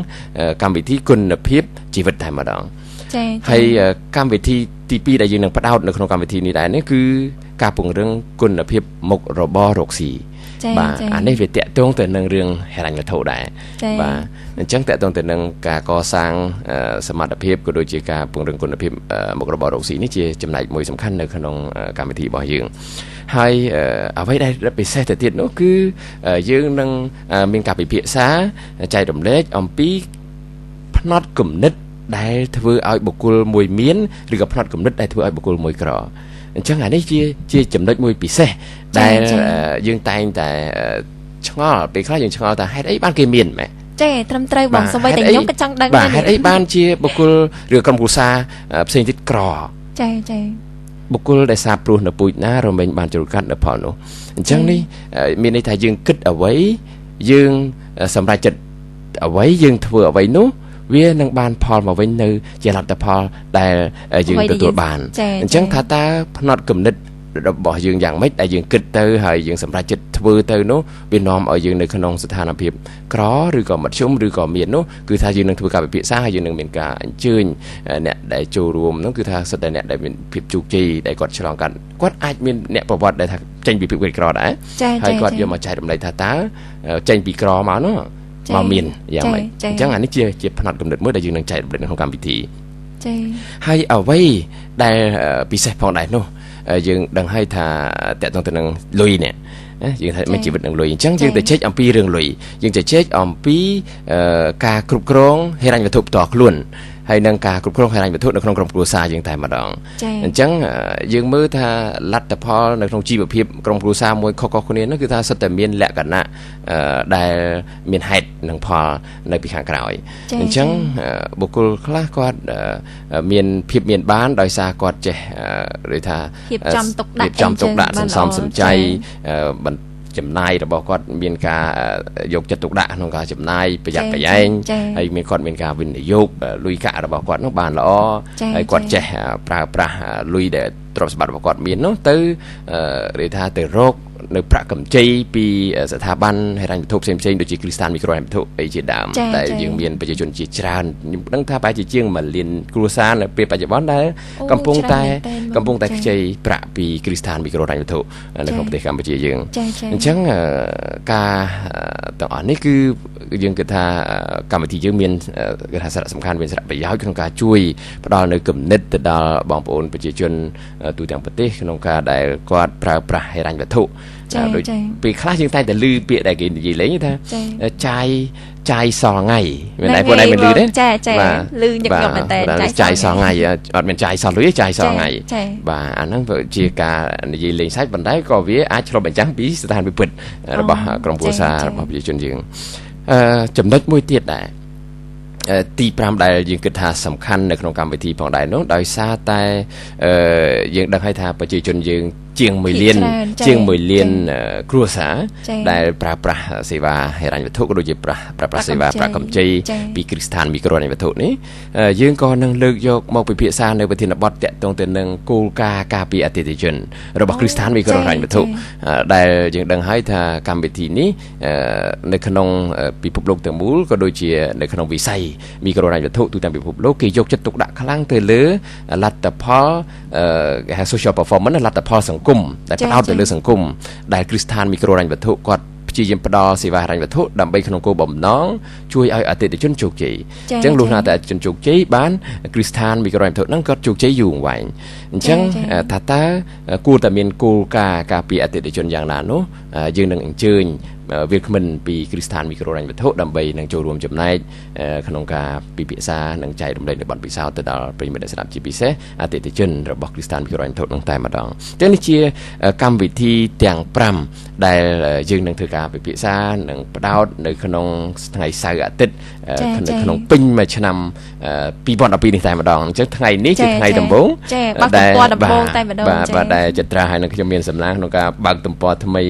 កម្មវិធីគុណភាពជីវិតតែម្ដងចា៎ហើយកម្មវិធីទី2ដែលយើងនឹងផ្ដោតនៅក្នុងកម្មវិធីនេះដែរនេះគឺការពង្រឹងគុណភាពមុខរបររកស៊ីបាទអានេះវាតាក់ទងទៅនឹងរឿងហិរញ្ញវត្ថុដែរបាទអញ្ចឹងតាក់ទងទៅនឹងការកសាងសមត្ថភាពក៏ដូចជាការពង្រឹងគុណភាពមុខរបររកស៊ីនេះជាចំណែកមួយសំខាន់នៅក្នុងកម្មវិធីរបស់យើងហើយអ្វីដែលពិសេសទៅទៀតនោះគឺយើងនឹងមានការពិភាក្សាចែករំលែកអំពីផ្នត់គំនិតដែលធ្វើឲ្យបុគ្គលមួយមានឬក៏ផ្នត់គំនិតដែលធ្វើឲ្យបុគ្គលមួយក្រអញ្ចឹងអានេះជាចំណុចមួយពិសេសដែលយើងតែងតែឆ្ងល់ពេលខ្លះយើងឆ្ងល់ថាហេតុអីបានគេមានម៉េចចាត្រឹមត្រូវបងសូម្បីតែខ្ញុំក៏ចង់ដឹងដែរបាទហេតុអីបានជាបុគ្គលឬក្រុមគ្រួសារផ្សេងទៀតក្រចាចាបុគ្គលដែលសាបព្រោះនៅពូជណារមែងបានជ្រុលកាត់នៅផលនោះអញ្ចឹងនេះមានន័យថាយើងគិតអ្វីយើងសម្រេចចិត្តអ្វីយើងធ្វើអ្វីនោះវានឹងបានផលមកវិញនៅជាលទ្ធផលដែលយើងទទួលបានអញ្ចឹងថាតើផ្នត់គំនិតរបស់យើងយ៉ាងម៉េចដែលយើងគិតទៅហើយយើងសម្រេចចិត្តធ្វើទៅនោះវានាំឲ្យយើងនៅក្នុងស្ថានភាពក្រឬក៏មធ្យមឬក៏មាននោះគឺថាយើងនឹងធ្វើការពិភាក្សាហើយយើងនឹងមានការអញ្ជើញអ្នកដែលចូលរួមនោះគឺថាសុទ្ធតែអ្នកដែលមានភាពជោគជ័យដែលគាត់ឆ្លងកាត់គាត់អាចមានអ្នកប្រវត្តិដែលថាចេញពីភាពក្រីក្រដែរហើយគាត់យកមកចែករំលែកថាតើចេញពីក្រមកនោះមកមានយ៉ាងម៉េចអញ្ចឹងអានេះជាផ្នត់គំនិតមួយដែលយើងនឹងចែករំលែកនៅក្នុងកម្មវិធីចា៎ហើយអ្វីដែលពិសេសផងដែរនោះយើងដឹងហើយថាតកតងទៅនឹងលុយនេះយើងថាមានជីវិតនឹងលុយអញ្ចឹងយើងទៅជែកអំពីរឿងលុយយើងទៅជែកអំពីការគ្រប់គ្រងហិរញ្ញវត្ថុផ្ទាល់ខ្លួនហើយនឹងការគ្រប់គ្រងហិរញ្ញវត្ថុនៅក្នុងក្រុមគ្រួសារយើងតែម្ដងអញ្ចឹងយើងមើលថាលទ្ធផលនៅក្នុងជីវភាពក្រុមគ្រួសារមួយខុសៗគ្នានោះគឺថាសុទ្ធតែមានលក្ខណៈដែលមានហេតុនិងផលនៅពីខាងក្រោយអញ្ចឹងបុគ្គលខ្លះគាត់មានភាពមានបានដោយសារគាត់ចេះដូចថារៀបចំទុកដាក់សន្សំសំចៃចំណាយរបស់គាត់មានការយកចិត្តទុកដាក់ក្នុងការចំណាយប្រយ័ត្នប្រយែងហើយមានគាត់មានការវិនិយោគលុយកាក់របស់គាត់នោះបានល្អហើយគាត់ចេះប្រើប្រាស់លុយដែលទ្រព្យសម្បត្តិរបស់គាត់មាននោះទៅនិយាយថាទៅរក នៅប្រាក់កម្ចីពីស្ថាប័នហិរញ្ញវត្ថុផ្សេងៗដូចជាគ្រឹះស្ថានមីក្រូហិរញ្ញវត្ថុអីជាដើមតែយើងមានប្រជាជនជាច្រើនខ្ញុំដឹងថាប្រហែលជាជាង1លានគ្រួសារនៅពេលបច្ចុប្បន្នដែលកំពុងតែខ្ចីប្រាក់ពីគ្រឹះស្ថានមីក្រូហិរញ្ញវត្ថុនៅក្នុងប្រទេសកម្ពុជាយើងអញ្ចឹងការទាំងអស់នេះគឺយើងគិតថាកម្មវិធីយើងមានគេថាសារៈសំខាន់មានសារៈប្រយោជន៍ក្នុងការជួយផ្ដល់នៅគំនិតទៅដល់បងប្អូនប្រជាជនទូទាំងប្រទេសក្នុងការដែលគាត់ប្រើប្រាស់ហិរញ្ញវត្ថុដូចពេលខ្លះយើងតែឮពាក្យដែលគេនិយាយលេងថាចាយសល់ថ្ងៃមានតែពួកឯងមិនឮទេចាឮញឹកញាប់មែនតើចាយសល់ថ្ងៃអត់មានចាយសល់លុយទេចាយសល់ថ្ងៃបាទអាហ្នឹងវាជាការនិយាយលេងសាច់ប៉ុន្តែក៏វាអាចឆ្លុះបញ្ចាំងពីស្ថានភាពពិតរបស់ក្រុមគ្រួសាររបស់ប្រជាជនយើងចំណុចមួយទៀតដែរទី5ដែលយើងគិតថាសំខាន់នៅក្នុងកម្មវិធីផងដែរនោះដោយសារតែយើងដឹងហើយថាប្រជាជនយើងជាង1លានគ្រួសារដែលប្រើប្រាស់សេវាហិរញ្ញវត្ថុក៏ដូចជាប្រើប្រាស់សេវាប្រាក់កម្ចីពីគ្រឹះស្ថានមីក្រូហិរញ្ញវត្ថុនេះយើងក៏នឹងលើកយកមកពិភាក្សានៅប្រធានបទតាក់ទងទៅនឹងគោលការណ៍ការពារអតិថិជនរបស់គ្រឹះស្ថានមីក្រូហិរញ្ញវត្ថុដែលយើងដឹងហើយថាកម្មវិធីនេះនៅក្នុងពិភពលោកទាំងមូលក៏ដូចជានៅក្នុងវិស័យមីក្រូហិរញ្ញវត្ថុទូទាំងពិភពលោកគេយកចិត្តទុកដាក់ខ្លាំងទៅលើលទ្ធផលគេហៅ social performance លទ្ធផលសង្គមដែលផ្ដោតទៅលើសង្គមដែលគ្រឹះស្ថានមីក្រូហិរញ្ញវត្ថុគាត់ព្យាយាមផ្ដល់សេវាហិរញ្ញវត្ថុដើម្បីក្នុងគោលបំណងជួយឲ្យអតិថិជនជោគជ័យអញ្ចឹងលុះណាតែអតិថិជនជោគជ័យបានគ្រឹះស្ថានមីក្រូហិរញ្ញវត្ថុហ្នឹងគាត់ជោគជ័យយូរអង្វែងអញ្ចឹងថាតើគួរតែមានគោលការណ៍ការពារអតិថិជនយ៉ាងណានោះយើងនឹងអញ្ជើញវាគ្មិនពីគ្រឹះស្ថានមីក្រូហិរញ្ញវត្ថុដើម្បីនឹងចូលរួមចំណែកក្នុងការពិភាក្សានិងចែករំលែកនូវបទពិសោធន៍ទៅដល់ប្រិយមិត្តអ្នកស្ដាប់ជាពិសេសអតិថិជនរបស់គ្រឹះស្ថានមីក្រូហិរញ្ញវត្ថុនឹងតែម្ដងទាំងនេះជាកម្មវិធីទាំង5ដែលយើងនឹងធ្វើការពិភាក្សានិងផ្ដោតនៅក្នុងថ្ងៃសៅរ៍អាទិត្យនៅក្នុងពេញមួយឆ្នាំ2012នេះតែម្ដងអញ្ចឹងថ្ងៃនេះជាថ្ងៃដំបូងបើកទំព័រដំបូងតែម្ដងបាទដែលចត្រាហើយនឹងខ្ញុំមានសំណាងក្នុងការបើកទំព័រថ្មី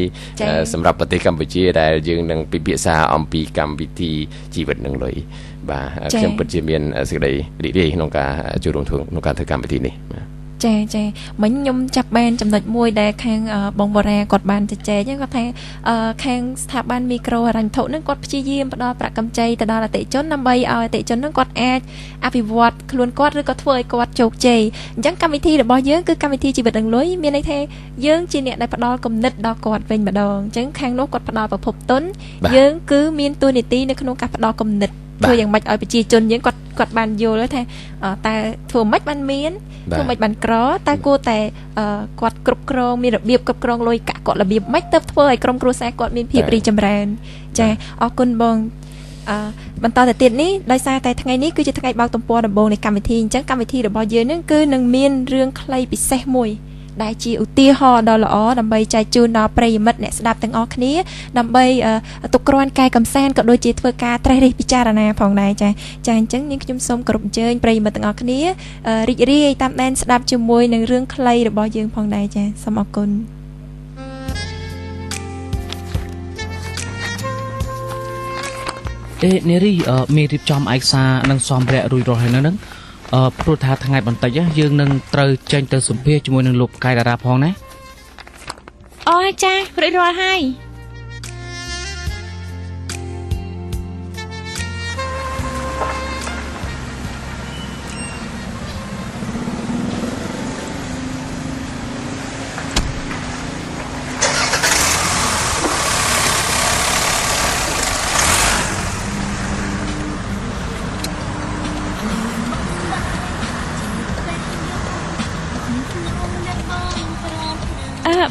សម្រាប់ប្រទេសកម្ពុជាដែលយើងនឹងពិភាក្សាអំពីកម្មវិធីជីវិតនឹងលុយបាទខ្ញុំពិតជាមានសេចក្តីរីករាយក្នុងការចូលរួមក្នុងការធ្វើកម្មវិធីនេះបាទចាមិញខ្ញុំចាប់បានចំណុចមួយដែលខាងបងបូរ៉ាគាត់បានជជែកគាត់ថាខាងស្ថាប័នមីក្រូហិរញ្ញវត្ថុនឹងគាត់ព្យាយាមផ្ដល់ប្រាក់កម្ចីទៅដល់អតិថិជនដើម្បីឲ្យអតិថិជននឹងគាត់អាចអភិវឌ្ឍខ្លួនគាត់ឬក៏ធ្វើឲ្យគាត់ជោគជ័យអញ្ចឹងកម្មវិធីរបស់យើងគឺកម្មវិធីជីវិតនឹងលុយមានន័យថាយើងជាអ្នកដែលផ្ដល់គំនិតដល់គាត់វិញម្ដងអញ្ចឹងខាងនោះគាត់ផ្ដល់ប្រភពទុនយើងគឺមានតួនាទីនៅក្នុងការផ្ដល់គំនិតធ្វើយ៉ាងម៉េចឲ្យប្រជាជនយើងគាត់បានយល់ថាតើធ្វើម៉េចបានមានធ្វើម៉េចបានក្រតើគួរតែគាត់គ្រប់គ្រងមានរបៀបគ្រប់គ្រងលុយកាក់គាត់របៀបម៉េចទៅធ្វើឲ្យក្រុមគ្រួសារគាត់មានភាពរីកចម្រើនចាអរគុណបងបន្តទៅទៀតនេះដោយសារតែថ្ងៃនេះគឺជាថ្ងៃបើកទំព័រដំបូងនៃកម្មវិធីអញ្ចឹងកម្មវិធីរបស់យើងនឹងគឺនឹងមានរឿងខ្លីពិសេសមួយដែលជាឧទាហរណ៍ដ៏ល្អដើម្បីចែកជូនដល់ប្រិយមិត្តអ្នកស្ដាប់ទាំងអស់គ្នាដើម្បីទុកគ្រាន់កែកំសាន្តក៏ដូចជាធ្វើការត្រេះរិះពិចារណាផងដែរចាអញ្ចឹងនាងខ្ញុំសូមគោរពអញ្ជើញប្រិយមិត្តទាំងអស់គ្នារីករាយតាមដានស្ដាប់ជាមួយនឹងរឿងខ្លីរបស់យើងផងដែរចាសូមអរគុណអេនារីមានរៀបចំឯកសារនិងសម្ភារៈរួចរាល់ហើយនឹងព្រោះថាថ្ងៃបន្តិចយើងនឹងត្រូវចេញទៅសម្ភាសជាមួយនឹងលោកផ្កាយតារាផងណាអូចារួចរាល់ហើយ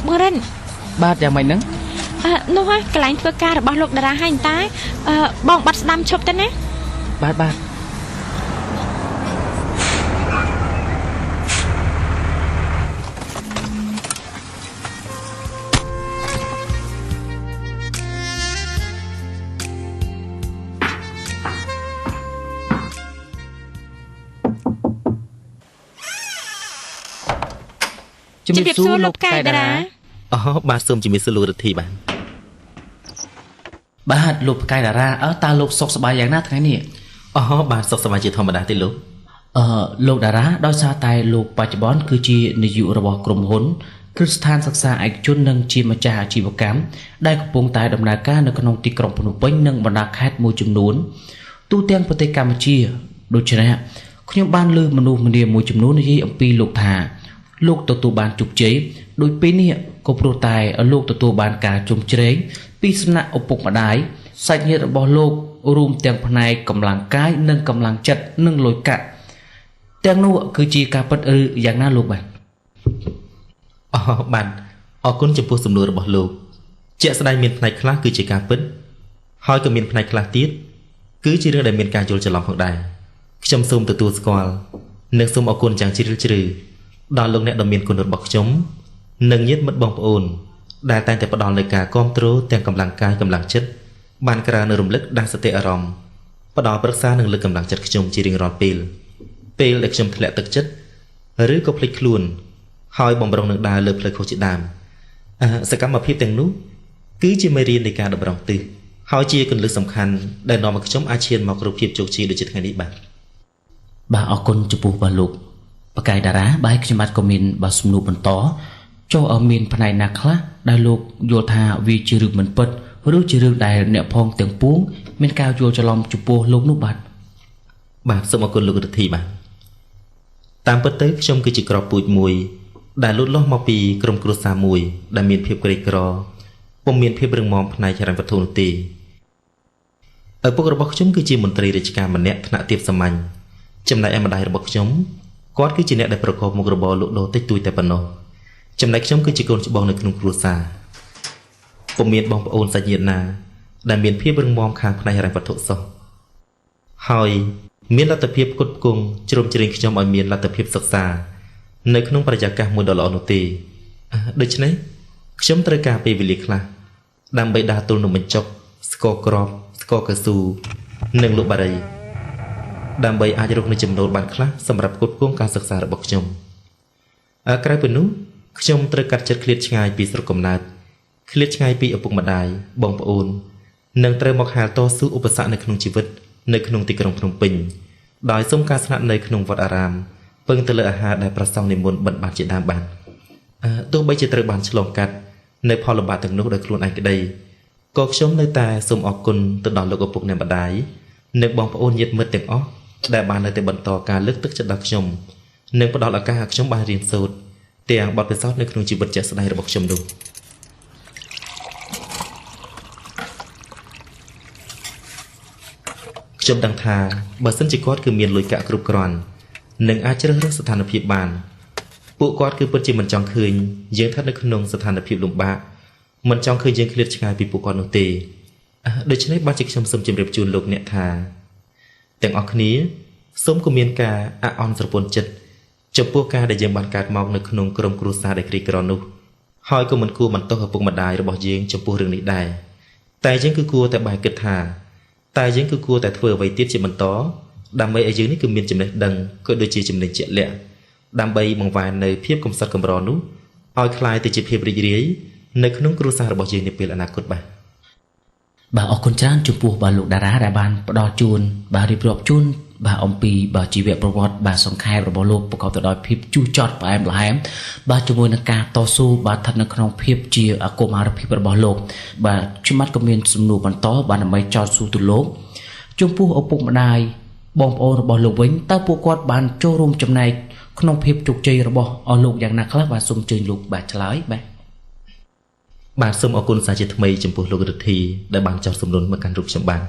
បងរិនបាទយ៉ាងម៉េចហ្នឹងនោះហើយកន្លែងធ្វើការរបស់លោកតារាហើយតែបងបាត់ស្ដាំឈប់ទៅណាបាទជំរាបសួរលោកផ្កាយតារាអូបាទសូមជំរាបសួរលោករិទ្ធីបាទបាទលោកផ្កាយតារាតើលោកសុខសប្បាយយ៉ាងណាថ្ងៃនេះអូបាទសុខសប្បាយជាធម្មតាទេលោកលោកតារាដោយសារតែលោកបច្ចុប្បន្នគឺជានាយករបស់ក្រុមហ៊ុន គ្រឹះស្ថានសិក្សាឯកជននិងជាម្ចាស់អាជីវកម្មដែលកំពុងតែដំណើរការនៅក្នុងទីក្រុងភ្នំពេញនិងបណ្ដាខេត្តមួយចំនួនទូទាំងប្រទេសកម្ពុជាដូច្នេះខ្ញុំបានលើមនុស្សម្នាមួយចំនួននិយាយអំពីលោកថាលោកទទួលបានជោគជ័យដោយពេលនេះក៏ព្រោះតែលោកទទួលបានការជ្រោមជ្រែងពីសំណាក់ឪពុកម្ដាយសាច់ញាតិរបស់លោករួមទាំងផ្នែកកម្លាំងកាយនិងកម្លាំងចិត្តនិងលុយកាក់ទាំងនោះគឺជាការពិតឬយ៉ាងណាលោកបាទបាទអរគុណចំពោះសំណួររបស់លោកជាក់ស្ដែងមានផ្នែកខ្លះគឺជាការពិតហើយក៏មានផ្នែកខ្លះទៀតគឺជារឿងដែលមានការយល់ច្រឡំផងដែរខ្ញុំសូមទទួលស្គាល់និងសូមអរគុណយ៉ាងជ្រាលជ្រៅដល់លោកអ្នកដ៏មានគុណរបស់ខ្ញុំនិងញាតិមិត្តបងប្អូនដែលតែងតែផ្ដល់នូវការគាំទ្រទាំងកម្លាំងកាយកម្លាំងចិត្តបានក្រើនរំលឹកដាស់សតិអារម្មណ៍ផ្ដល់ប្រឹក្សានិងលើកកម្លាំងចិត្តខ្ញុំជារៀងរាល់ពេលពេលដែលខ្ញុំធ្លាក់ទឹកចិត្តឬក៏ភ្លេចខ្លួនហើយបំរុងនឹងដើរលើផ្លូវខុសជាដើមសកម្មភាពទាំងនោះគឺជាមេរៀននៃការតម្រង់ទិសហើយជាគន្លឹះសំខាន់ដែលនាំឲ្យខ្ញុំអាចឈានមករូបភាពជោគជ័យដូចជាថ្ងៃនេះបាទបាទអរគុណចំពោះបាទលោកបកាយតារាបាទខ្ញុំបាទក៏មានបាទសំណួរបន្តចូលឲ្យមានផ្នែកណាខ្លះដែលលោកយល់ថាវាជារឿងមិនពិតឬជារឿងដែលអ្នកផងទាំងពួងមានការយល់ច្រឡំចំពោះលោកនោះបាទបាទសូមអរគុណលោករដ្ឋីបាទតាមពិតទៅខ្ញុំគឺជាក្របពូជមួយដែលលូតលាស់មកពីក្រុមគ្រួសារមួយដែលមានភាពក្រីក្រពុំមានភាពរឹងមាំផ្នែកហិរញ្ញវត្ថុនោះទេឪពុករបស់ខ្ញុំគឺជាមន្ត្រីរាជការម្នាក់ថ្នាក់ទាបសាមញ្ញចំណែកឯម្ដាយរបស់ខ្ញុំគាត់គឺជាអ្នកដែលប្រកបមុខរបរលក់ដូរតិចតួចតែប៉ុណ្ណោះចំណែកខ្ញុំគឺជាកូនច្បងនៅក្នុងគ្រួសារពុំមានបងប្អូនសាច់ញាតិណាដែលមានភាពរឹងមាំខាងផ្នែកហិរញ្ញវត្ថុសោះហើយមានលទ្ធភាពផ្គត់ផ្គង់ជ្រោមជ្រែងខ្ញុំឲ្យមានលទ្ធភាពសិក្សានៅក្នុងបរិយាកាសមួយដ៏ល្អនោះទេដូច្នេះខ្ញុំត្រូវការពេលវេលាខ្លះដើម្បីដើរទល់នំបញ្ចុកស្ករគ្រាប់ស្ករកៅស៊ូនិងលក់បារីដើម្បីអាចរកនូវចំណូលបានខ្លះសម្រាប់ផ្គត់ផ្គង់ការសិក្សារបស់ខ្ញុំក្រៅពីនោះខ្ញុំត្រូវកាត់ចិត្តឃ្លាតឆ្ងាយពីស្រុកកំណើតឃ្លាតឆ្ងាយពីឪពុកម្ដាយបងប្អូននិងត្រូវមកហាលតស៊ូឧបសគ្គនៅក្នុងជីវិតនៅក្នុងទីក្រុងភ្នំពេញដោយសុំការស្នាក់នៅក្នុងវត្តអារាមពឹងទៅលើអាហារដែលព្រះសង្ឃនិមន្តបិណ្ឌបាតជាដើមបានទោះបីជាត្រូវបានឆ្លងកាត់នៅផលលំបាកទាំងនោះដោយខ្លួនឯងក្តីក៏ខ្ញុំនៅតែសូមអរគុណទៅដល់លោកឪពុកអ្នកម្ដាយនិងបងប្អូនញាតិមិត្តទាំងអស់ដែលបាននៅតែបន្តការលើកទឹកចិត្តដល់ខ្ញុំនិងផ្ដល់ឱកាសឲ្យខ្ញុំបានរៀនសូត្រទាំងបទពិសោធន៍នៅក្នុងជីវិតជាក់ស្ដែងរបស់ខ្ញុំនោះខ្ញុំដឹងថាបើសិនជាគាត់គឺមានលុយកាក់គ្រប់គ្រាន់និងអាចជ្រើសរើសស្ថានភាពបានពួកគាត់គឺពិតជាមិនចង់ឃើញយើងស្ថិតនៅក្នុងស្ថានភាពលំបាកមិនចង់ឃើញយើងឃ្លាតឆ្ងាយពីពួកគាត់នោះទេដូច្នេះបាទជាខ្ញុំសូមជម្រាបជូនលោកអ្នកថាទាំងអស់គ្នាសូមកុំមានការអាក់អន់ស្រពន់ចិត្តចំពោះការដែលយើងបានកើតមកនៅក្នុងក្រុមគ្រួសារដែលក្រីក្រនោះហើយក៏មិនគួរបន្ទោសឪពុកម្ដាយរបស់យើងចំពោះរឿងនេះដែរតែយើងគឺគួរតែបែរគិតថាតែយើងគឺគួរតែធ្វើអ្វីទៀតជាបន្តដើម្បីឲ្យយើងនេះគឺមានចំណេះដឹងក៏ដូចជាចំណេញជាក់លាក់ដើម្បីបង្វែរនៅភាពកំសត់កម្រនោះឲ្យក្លាយទៅជាភាពរីករាយនៅក្នុងគ្រួសាររបស់យើងនាពេលអនាគតបាទបាទអរគុណច្រើនចំពោះបាទលោកតារាដែលបានផ្ដល់ជូនបាទរៀបរាប់ជូនបាទអំពីបាទជីវប្រវត្តិបាទសង្ខេបរបស់លោកប្រកបទៅដោយភាពជូរចត់ផ្អែមល្ហែមបាទជាមួយនឹងការតស៊ូបាទស្ថិតនៅក្នុងភាពជាកុមារភាពរបស់លោកបាទខ្ញុំបាទក៏មានសំណួរបន្តបាទដើម្បីចោទសួរទៅលោកចំពោះឪពុកម្ដាយបងប្អូនរបស់លោកវិញតើពួកគាត់បានចូលរួមចំណែកក្នុងភាពជោគជ័យរបស់អស់លោកយ៉ាងណាខ្លះបាទសូមអញ្ជើញលោកបាទឆ្លើយបាទបាទសូមអរគុណសាជាថ្មីចំពោះលោករដ្ឋីដែលបានចោទសំណួរមកកាន់រូបខ្ញុំបាទ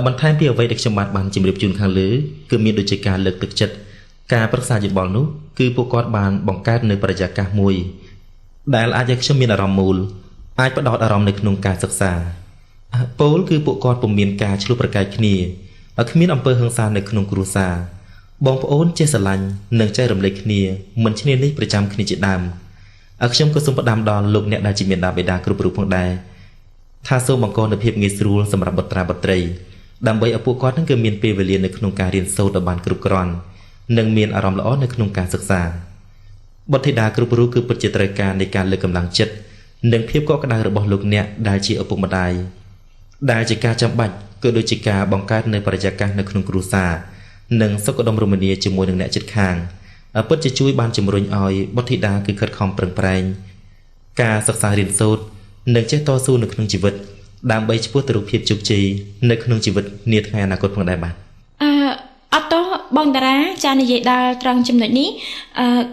បន្ថែមពីអ្វីដែលខ្ញុំបាទបានជម្រាបជូនខាងលើគឺមានដូចជាការលើកទឹកចិត្តការប្រឹក្សាយោបល់នោះគឺពួកគាត់បានបង្កើតនៅបរិយាកាសមួយដែលអាចឲ្យខ្ញុំមានអារម្មណ៍មូលអាចផ្ដោតអារម្មណ៍នៅក្នុងការសិក្សាពោលគឺពួកគាត់ពុំមានការឈ្លោះប្រកែកគ្នាគ្មានអំពើហិង្សានៅក្នុងគ្រួសារបងប្អូនចេះស្រឡាញ់និងចែករំលែកគ្នាមិនឈ្នានីសប្រចាំគ្នាជាដើមខ្ញុំក៏សូមផ្ដាំដល់លោកអ្នកដែលជាមាតាបិតាគ្រប់រូបផងដែរថាសូមបង្កនូវភាពងាយស្រួលសម្រាប់បុត្រាបុត្រីដើម្បីឲ្យពួកគាត់នឹងគឺមានពេលវេលានៅក្នុងការរៀនសូត្រឲ្យបានគ្រប់គ្រាន់និងមានអារម្មណ៍ល្អនៅក្នុងការសិក្សាបុត្រធីតាគ្រប់រូបគឺពិតជាត្រូវការនៃការលើកកម្លាំងចិត្តនិងភាពកក់ក្ដៅរបស់លោកអ្នកដែលជាឪពុកម្ដាយដែលជាការចាំបាច់គឺដូចជាការបង្កើតនៅបរិយាកាសនៅក្នុងគ្រួសារនិងសុខដុមរមនាជាមួយនឹងអ្នកជិតខាងពិតជាជួយបានជំរុញឲ្យបុត្រធីតាគឺខិតខំប្រឹងប្រែង ការសិក្សារៀនសូត្រនិងចេះតស៊ូនៅក្នុងជីវិតដើម្បីឆ្ពោះទៅរកភាពជោគជ័យនៅក្នុងជីវិតនាថ្ងៃអនាគតផងដែរបាទអត់ទោសបងតារាចានិយាយដល់ត្រង់ចំណុចនេះ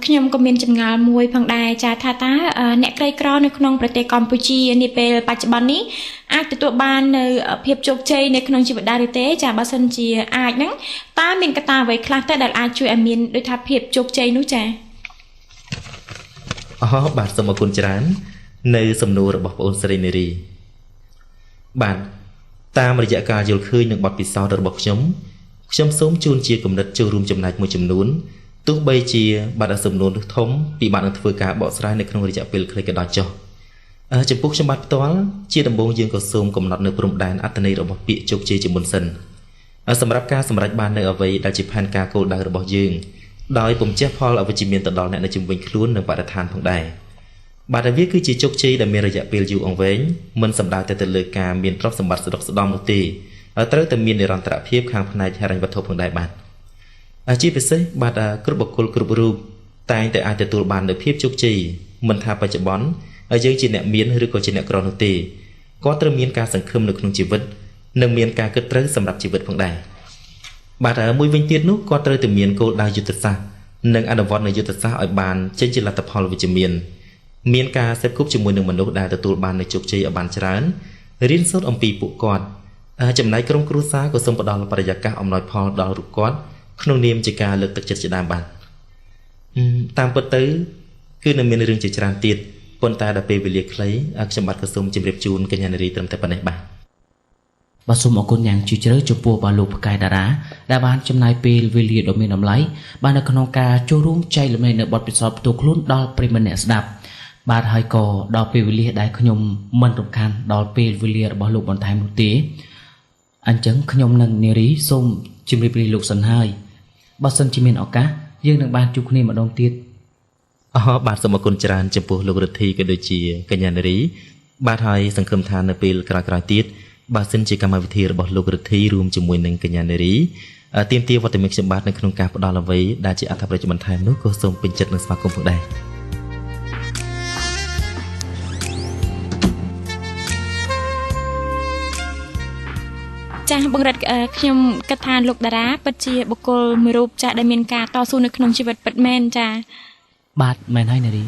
ខ្ញុំក៏មានចម្ងល់មួយផងដែរចាថាតើអ្នកក្រីក្រនៅក្នុងប្រទេសកម្ពុជានាពេលបច្ចុប្បន្ននេះអាចទទួលបាននៅភាពជោគជ័យនៅក្នុងជីវិតដែរឬទេចាបើសិនជាអាចហ្នឹងតើមានកត្តាអ្វីខ្លះទៅដែលអាចជួយឲ្យមានដូចថាភាពជោគជ័យនោះចាអូបាទសូមអរគុណច្រើននៅសំណួររបស់ប្អូនស្រីនារីបាទតាមរយៈការយល់ឃើញនិងបទពិសោធន៍របស់ខ្ញុំខ្ញុំសូមជូនជាគំនិតចូលរួមចំណែកមួយចំនួនទោះបីជាបាទសំណួរនោះធំពិបាកនឹងធ្វើការបកស្រាយនៅក្នុងរយៈពេលខ្លីក៏ដោយចុះចំពោះខ្ញុំបាទផ្ទាល់ជាដំបូងយើងក៏សូមកំណត់នៅព្រំដែនអត្ថន័យរបស់ពាក្យជោគជ័យជាមុនសិនសម្រាប់ការសម្រេចបាននៅអ្វីដែលជាផែនការគោលដៅរបស់យើងដោយពុំជះផលអវិជ្ជមានទៅដល់អ្នកនៅជុំវិញខ្លួននិងបរិស្ថានផងដែរបាទវាគឺជាជោគជ័យដែលមានរយៈពេលយូរអង្វែងមិនសំដៅតែទៅលើការមានទ្រព្យសម្បត្តិស្ដុកស្ដំនោះទេត្រូវតែមាននិរន្តរភាពខាងផ្នែកហិរញ្ញវត្ថុផងដែរបាទជាពិសេសបាទគ្រប់បុគ្គលគ្រប់រូបតែងតែអាចទទួលបាននូវភាពជោគជ័យមិនថាបច្ចុប្បន្នយើងជាអ្នកមានឬក៏ជាអ្នកក្រនោះទេក៏ត្រូវមានការសង្ឃឹមនៅក្នុងជីវិតនិងមានការគិតត្រូវសម្រាប់ជីវិតផងដែរបាទមួយវិញទៀតនោះក៏ត្រូវតែមានគោលដៅយុទ្ធសាស្ត្រនិងអនុវត្តនូវយុទ្ធសាស្ត្រឲ្យបានចេញជាលទ្ធផលវិជ្ជមានមានការសេពគប់ជាមួយនឹងមនុស្សដែលទទួលបាននូវជោគជ័យឲ្យបានច្រើនរៀនសូត្រអំពីពួកគាត់ចំណែកក្រុមគ្រួសារក៏សូមផ្ដល់បរិយាកាសអំណោយផលដល់រូបគាត់ក្នុងនាមជាការលើកទឹកចិត្តជាដើមបាទតាមពិតទៅគឺនៅមានរឿងជាច្រើនទៀតប៉ុន្តែដល់ពេលវេលាខ្លីខ្ញុំបាទក៏សូមជម្រាបជូនកញ្ញានារីត្រឹមតែប៉ុណ្ណេះបាទបាទសូមអរគុណយ៉ាងជ្រាលជ្រៅចំពោះបាទលោកផ្កាយតារាដែលបានចំណាយពេលវេលាដ៏មានតម្លៃបាទនៅក្នុងការចូលរួមចែករំលែកនៅបទពិសោធន៍ផ្ទាល់ខ្លួនដល់ប្រិយមិត្តអ្នកស្ដាប់បាទហើយក៏ដល់ពេលវេលាដែលខ្ញុំមិនរំខានដល់ពេលវេលារបស់លោកបន្ថែមនោះទេអញ្ចឹងខ្ញុំនិងនារីសូមជម្រាបលាលោកសិនហើយបើសិនជាមានឱកាសយើងនឹងបានជួបគ្នាម្ដងទៀតអូបាទសូមអរគុណច្រើនចំពោះលោករិទ្ធីក៏ដូចជាកញ្ញានារីបាទហើយសង្ឃឹមថានៅពេលក្រោយៗទៀតបើសិនជាកម្មវិធីរបស់លោករិទ្ធីរួមជាមួយនឹងកញ្ញានារីទាមទារវត្តមានខ្ញុំបាទនៅក្នុងការផ្ដល់អ្វីដែលជាអត្ថប្រយោជន៍បន្ថែមនោះក៏សូមពេញចិត្តនិងស្វាគមន៍ផងដែរចាស់បងរិទ្ធខ្ញុំគិតថាលោកតារាពិតជាបុគ្គលមួយរូបចាស់ដែលមានការតស៊ូនៅក្នុងជីវិតពិតមែនចាបាទមែនហើយនារី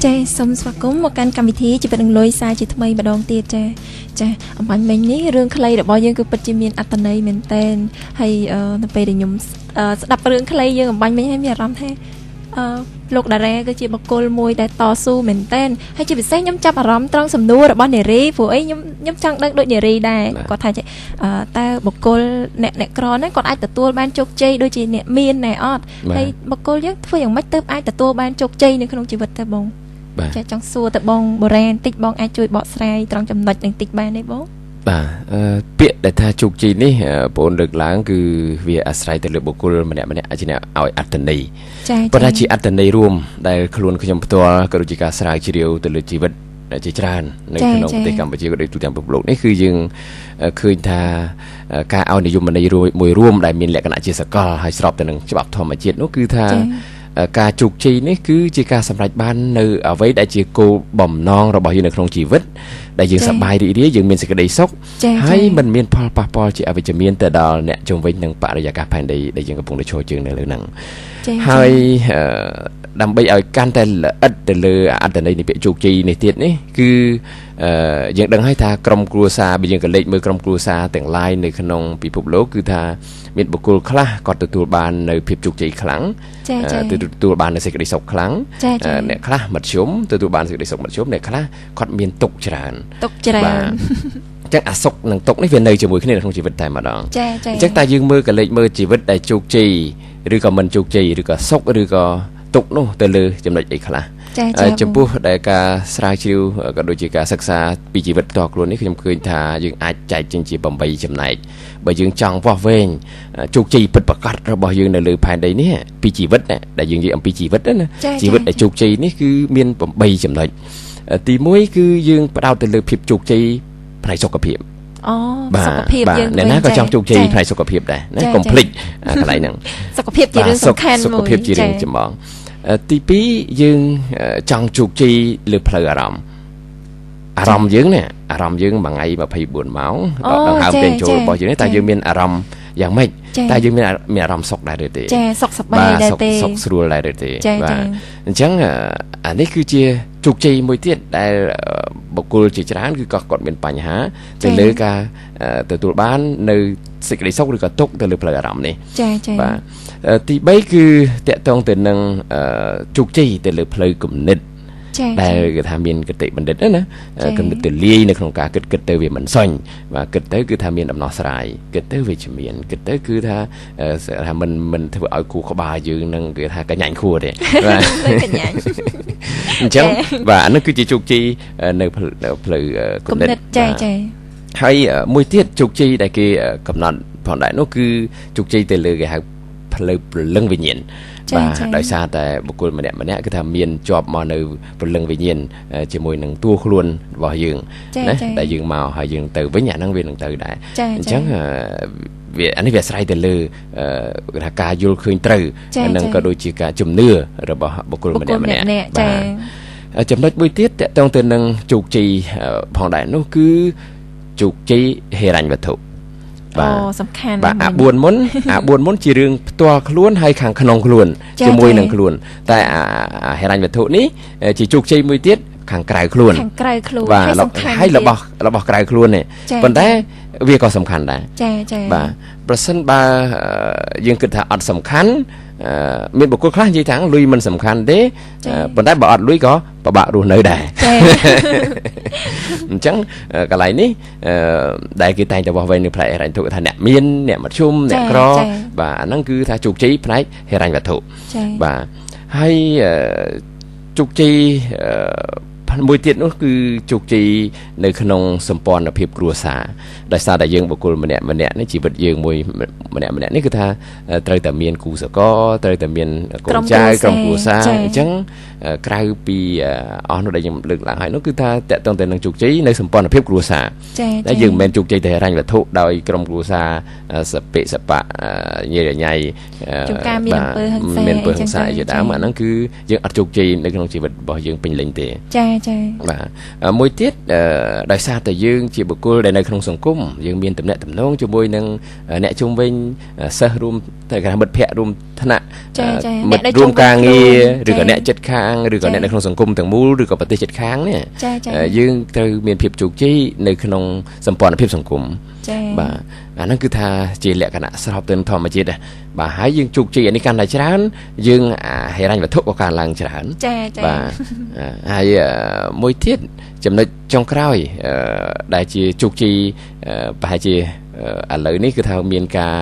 ចាសូមស្វាគមន៍មកកាន់កម្មវិធីជីវិតនឹងលុយសារជាថ្មីម្ដងទៀតចាចាអំបញ្ញមិញនេះរឿងខ្លីរបស់យើងគឺពិតជាមានអត្ថន័យមែនទែនហើយនៅពេលដែលខ្ញុំស្ដាប់រឿងខ្លីយើងអំបញ្ញមិញហើយមានអារម្មណ៍ថាលោកតារាគឺជាបុគ្គលមួយដែលតស៊ូមែនទែនហើយជាពិសេសខ្ញុំចាប់អារម្មណ៍ត្រង់សំណួររបស់នារីព្រោះអីខ្ញុំចង់ដឹងដូចនារីដែរគាត់ថាតើបុគ្គលអ្នកក្រហ្នឹងគាត់អាចទទួលបានជោគជ័យដូចជាអ្នកមានដែរអត់ហើយបុគ្គលយើងធ្វើយ៉ាងម៉េចទើបអាចទទួលបានជោគជ័យនៅក្នុងជីវិតទៅបងចាចង់សួរទៅបងបូរ៉ានតិចបងអាចជួយបកស្រាយត្រង់ចំណុចនឹងតិចបានទេបងបាទពាក្យដែលថាជោគជ័យនេះបងលើកឡើងគឺវាអាស្រ័យទៅលើបុគ្គលម្នាក់ៗជាអ្នកឲ្យអត្ថន័យប៉ុន្តែជាអត្ថន័យរួមដែលខ្លួនខ្ញុំផ្ទាល់ក៏ដូចជាការស្រាវជ្រាវទៅលើជីវិតជាច្រើននៅក្នុងប្រទេសកម្ពុជាក៏ដូចទូទាំងពិភពលោកនេះគឺយើងឃើញថាការឲ្យនិយមន័យមួយរួមដែលមានលក្ខណៈជាសកលហើយស្របទៅនឹងច្បាប់ធម្មជាតិនោះគឺថាការជោគជ័យនេះគឺជាការសម្រេចបាននៅអ្វីដែលជាគោលបំណងរបស់យើងនៅក្នុងជីវិតដែលយើងសប្បាយរីករាយយើងមានសេចក្តីសុខហើយមិនមានផលប៉ះពាល់ជាអវិជ្ជមានទៅដល់អ្នកជុំវិញនិងបរិយាកាសផែនដីដែលយើងកំពុងតែឈរជើងនៅលើហ្នឹងហើយដើម្បីឲ្យកាន់តែល្អិតទៅលើអត្ថន័យនៃពាក្យជោគជ័យនេះទៀតនេះគឺយើងដឹងហើយថាក្រុមគ្រួសារបើយើងក៏លេចមើលក្រុមគ្រួសារទាំងឡាយនៅក្នុងពិភពលោកគឺថាមានបុគ្គលខ្លះគាត់ទទួលបាននៅភាពជោគជ័យខ្លាំងទទួលបាននៅសេចក្តីសុខខ្លាំងអ្នកខ្លះមធ្យមទទួលបានសេចក្តីសុខមធ្យមអ្នកខ្លះគាត់មានទុក្ខច្រើនបាទចឹងអាសុខនិងទុក្ខនេះវានៅជាមួយគ្នានៅក្នុងជីវិតតែម្ដងអញ្ចឹងតែយើងមើលក៏លេចមើលជីវិតដែលជោគជ័យឬក៏មិនជោគជ័យឬក៏សុខឬក៏ទុក្ខនោះទៅលើចំណុចអីខ្លះចំពោះដែលការស្រាវជ្រាវក៏ដូចជាការសិក្សាពីជីវិតផ្ទាល់ខ្លួននេះខ្ញុំឃើញថាយើងអាចចែកចេញជា8ចំណែកបើយើងចង់វាស់វែងជោគជ័យពិតប្រាកដរបស់យើងនៅលើផែនដីនេះពីជីវិតដែលយើងនិយាយអំពីជីវិតណាជីវិតដែលជោគជ័យនេះគឺមាន8ចំណុច ទី1គឺយើងផ្ដោតទៅលើភាពជោគជ័យផ្នែកសុខភាពអូសុខភាពយើងអ្នកណាក៏ចង់ជោគជ័យផ្នែកសុខភាពដែរណាកុំភ្លេចកន្លែងហ្នឹងសុខភាពជារឿងសំខាន់មួយសុខភាពជារឿងចម្បងទី2យើងចង់ជោគជ័យលើផ្លូវអារម្មណ៍អារម្មណ៍យើងនេះអារម្មណ៍យើងមួយថ្ងៃ24ម៉ោងដង្ហើមចេញចូលរបស់យើងនេះតើយើងមានអារម្មណ៍យ៉ាងម៉េចតើយើងមានអារម្មណ៍សុខដែរឬទេចាសុខសប្បាយដែរទេសុខស្រួលដែរឬទេបាទអញ្ចឹងអានេះគឺជាជោគជ័យមួយទៀតដែលបុគ្គលជាច្រើនគឺក៏គាត់មានបញ្ហាទៅលើការទទួលបាននៅសេចក្តីសុខឬក៏ទុក្ខទៅលើផ្លូវអារម្មណ៍នេះចាចាបាទទី3គឺតកតងទៅនឹងជោគជ័យទៅលើផ្លូវគំនិតដែលគេថាមានគតិបណ្ឌិតណាគំនិតទលាយនៅក្នុងការគិតទៅវាមិនសុញបាទគិតទៅគឺថាមានដំណោះស្រាយគិតទៅវាជាមានគិតទៅគឺថាមិនធ្វើឲ្យគូក្បាលយើងនឹងគេថាកញ្ញាញ់ខួរទេបាទកញ្ញាញ់អញ្ចឹងបាទអានេះគឺជាជោគជ័យនៅផ្លូវគំនិតចាចាហើយមួយទៀតជោគជ័យដែលគេកំណត់ផងដែរនោះគឺជោគជ័យទៅលើគេហៅផ្លូវព្រលឹងវិញ្ញាណបាទដោយសារតែបុគ្គលម្នាក់ៗគឺថាមានជាប់មកនៅព្រលឹងវិញ្ញាណជាមួយនឹងតួខ្លួនរបស់យើងណាដែលយើងមកហើយយើងទៅវិញអាហ្នឹងវានឹងទៅដែរអញ្ចឹងវាអានេះវាអាស្រ័យទៅលើគេថាការយល់ឃើញត្រូវនិងក៏ដូចជាការជំនឿរបស់បុគ្គលម្នាក់ៗបាទចំណុចមួយទៀតតកតងទៅនឹងជោគជ័យផងដែរនោះគឺជោគជ័យហិរញ្ញវត្ថុបាទសំខាន់បាទអា4មុនអា4មុនជារឿងផ្ទាល់ខ្លួនហើយខាងក្នុងខ្លួនជាមួយនឹងខ្លួនតែអាហិរញ្ញវត្ថុនេះជាជោគជ័យមួយទៀតខាងក្រៅខ្លួនខាងក្រៅខ្លួនបាទហើយរបស់ក្រៅខ្លួននេះប៉ុន្តែវាក៏សំខាន់ដែរចាចាបាទប្រសិនបើយើងគិតថាអត់សំខាន់មានបុគ្គលខ្លះនិយាយថាលុយមិនសំខាន់ទេប៉ុន្តែបើអត់លុយក៏ពិបាករស់នៅដែរអញ្ចឹងកន្លែងនេះដែលគេតែងតែវាស់វែងនៅផ្នែកហិរញ្ញវត្ថុថាអ្នកមានអ្នកមធ្យមអ្នកក្របាទអាហ្នឹងគឺថាជោគជ័យផ្នែកហិរញ្ញវត្ថុបាទហើយជោគជ័យមួយទៀតនោះគឺជោគជ័យនៅក្នុងសម្ព័ន្ធភាពគ្រួសារដោយសារតែយើងបុគ្គលម្នាក់ៗនេះជីវិតយើងមួយម្នាក់ៗនេះគឺថាត្រូវតែមានគូសកលត្រូវតែមានកូនចៅក្រុមគ្រួសារអញ្ចឹងក្រៅពីអស់នោះដែលខ្ញុំលើកឡើងហើយនោះគឺថាតកតងទៅនឹងជោគជ័យនៅសម្ព័ន្ធភាពគ្រួសារតែយើងមិនមែនជោគជ័យទៅហិរញ្ញវត្ថុដោយក្រុមគ្រួសារសពិសបៈញ៉ៃញ៉ៃមានអំពើហិង្សាមានអំពើហិង្សាជាដើមអាហ្នឹងគឺយើងអត់ជោគជ័យនៅក្នុងជីវិតរបស់យើងពេញលេញទេចាចាបាទមួយទៀតដោយសារតែយើងជាបុគ្គលដែលនៅក្នុងសង្គមយើងមានទំនាក់ទំនងជាមួយនឹងអ្នកជុំវិញសិស្សរួមតែគេថាមិត្តភ័ក្តិរួមថ្នាក់មិត្តរួមការងារឬក៏អ្នកជិតខាងឬក៏អ្នកនៅក្នុងសង្គមទាំងមូលឬក៏ប្រទេសជិតខាងនេះយើងត្រូវមានភាពជោគជ័យនៅក្នុងសម្ព័ន្ធភាពសង្គមបាទអាហ្នឹងគឺថាជាលក្ខណៈស្របទៅនឹងធម្មជាតិដែរបាទហើយយើងជោគជ័យអានេះកាន់តែច្រើនយើងហិរញ្ញវត្ថុក៏កើនឡើងច្រើនបាទហើយមួយទៀតចំណុចចុងក្រោយដែលជាជោគជ័យប្រហែលជាឥឡូវនេះគឺថាមានការ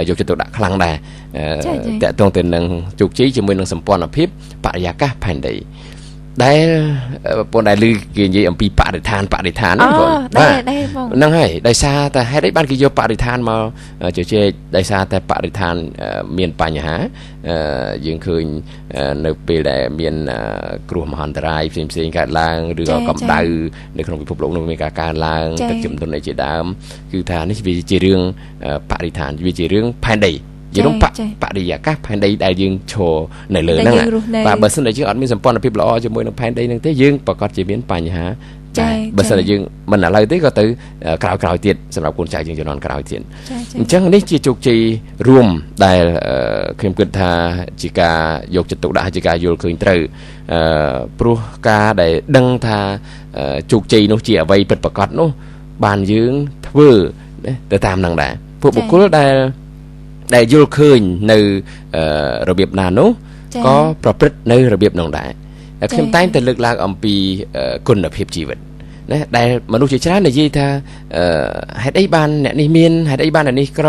យកចិត្តទុកដាក់ខ្លាំងដែរតកតងទៅនឹងជោគជ័យជាមួយនឹងសម្ព័ន្ធភាពបរិយាកាសផែនដីដែលបងដែលឮគេនិយាយអំពីបរិស្ថានហ្នឹងបងបាទបងហ្នឹងហើយដោយសារតែហេតុអីបានគេយកបរិស្ថានមកជជែកដោយសារតែបរិស្ថានមានបញ្ហាយើងឃើញនៅពេលដែលមានគ្រោះមហន្តរាយផ្សេងៗកើតឡើងឬក៏កម្ដៅនៅក្នុងពិភពលោកនោះមានការកើនឡើងទឹកជំនន់អីជាដើមគឺថានេះវាជារឿងបរិស្ថានវាជារឿងផែនដីជារួមបរិយាកាសផែនដីដែលយើងឈរនៅលើហ្នឹងបាទបើសិនតែយើងអត់មានសម្ព័ន្ធភាពល្អជាមួយនឹងផែនដីហ្នឹងទេយើងប្រកាសជាមានបញ្ហាបើសិនតែយើងមិនឥឡូវទេក៏ទៅក្រោយៗទៀតសម្រាប់កូនចៅយើងជំនាន់ក្រោយទៀតអញ្ចឹងនេះជាជោគជ័យរួមដែលខ្ញុំគិតថាជាការយកចិត្តទុកដាក់ជាការយល់ឃើញត្រូវព្រោះការដែលដឹងថាជោគជ័យនោះជាអ្វីពិតប្រាកដនោះបានយើងធ្វើទៅតាមហ្នឹងដែរពួកបុគ្គលដែលយល់ឃើញនៅរបៀបណានោះក៏ប្រព្រឹត្តនៅរបៀបនោះដែរខ្ញុំតែងតែលើកឡើងអំពីគុណភាពជីវិតណាដែលមនុស្សជាច្រើននិយាយថាហេតុអីបានអ្នកនេះមានហេតុអីបានអ្នកនេះក្រ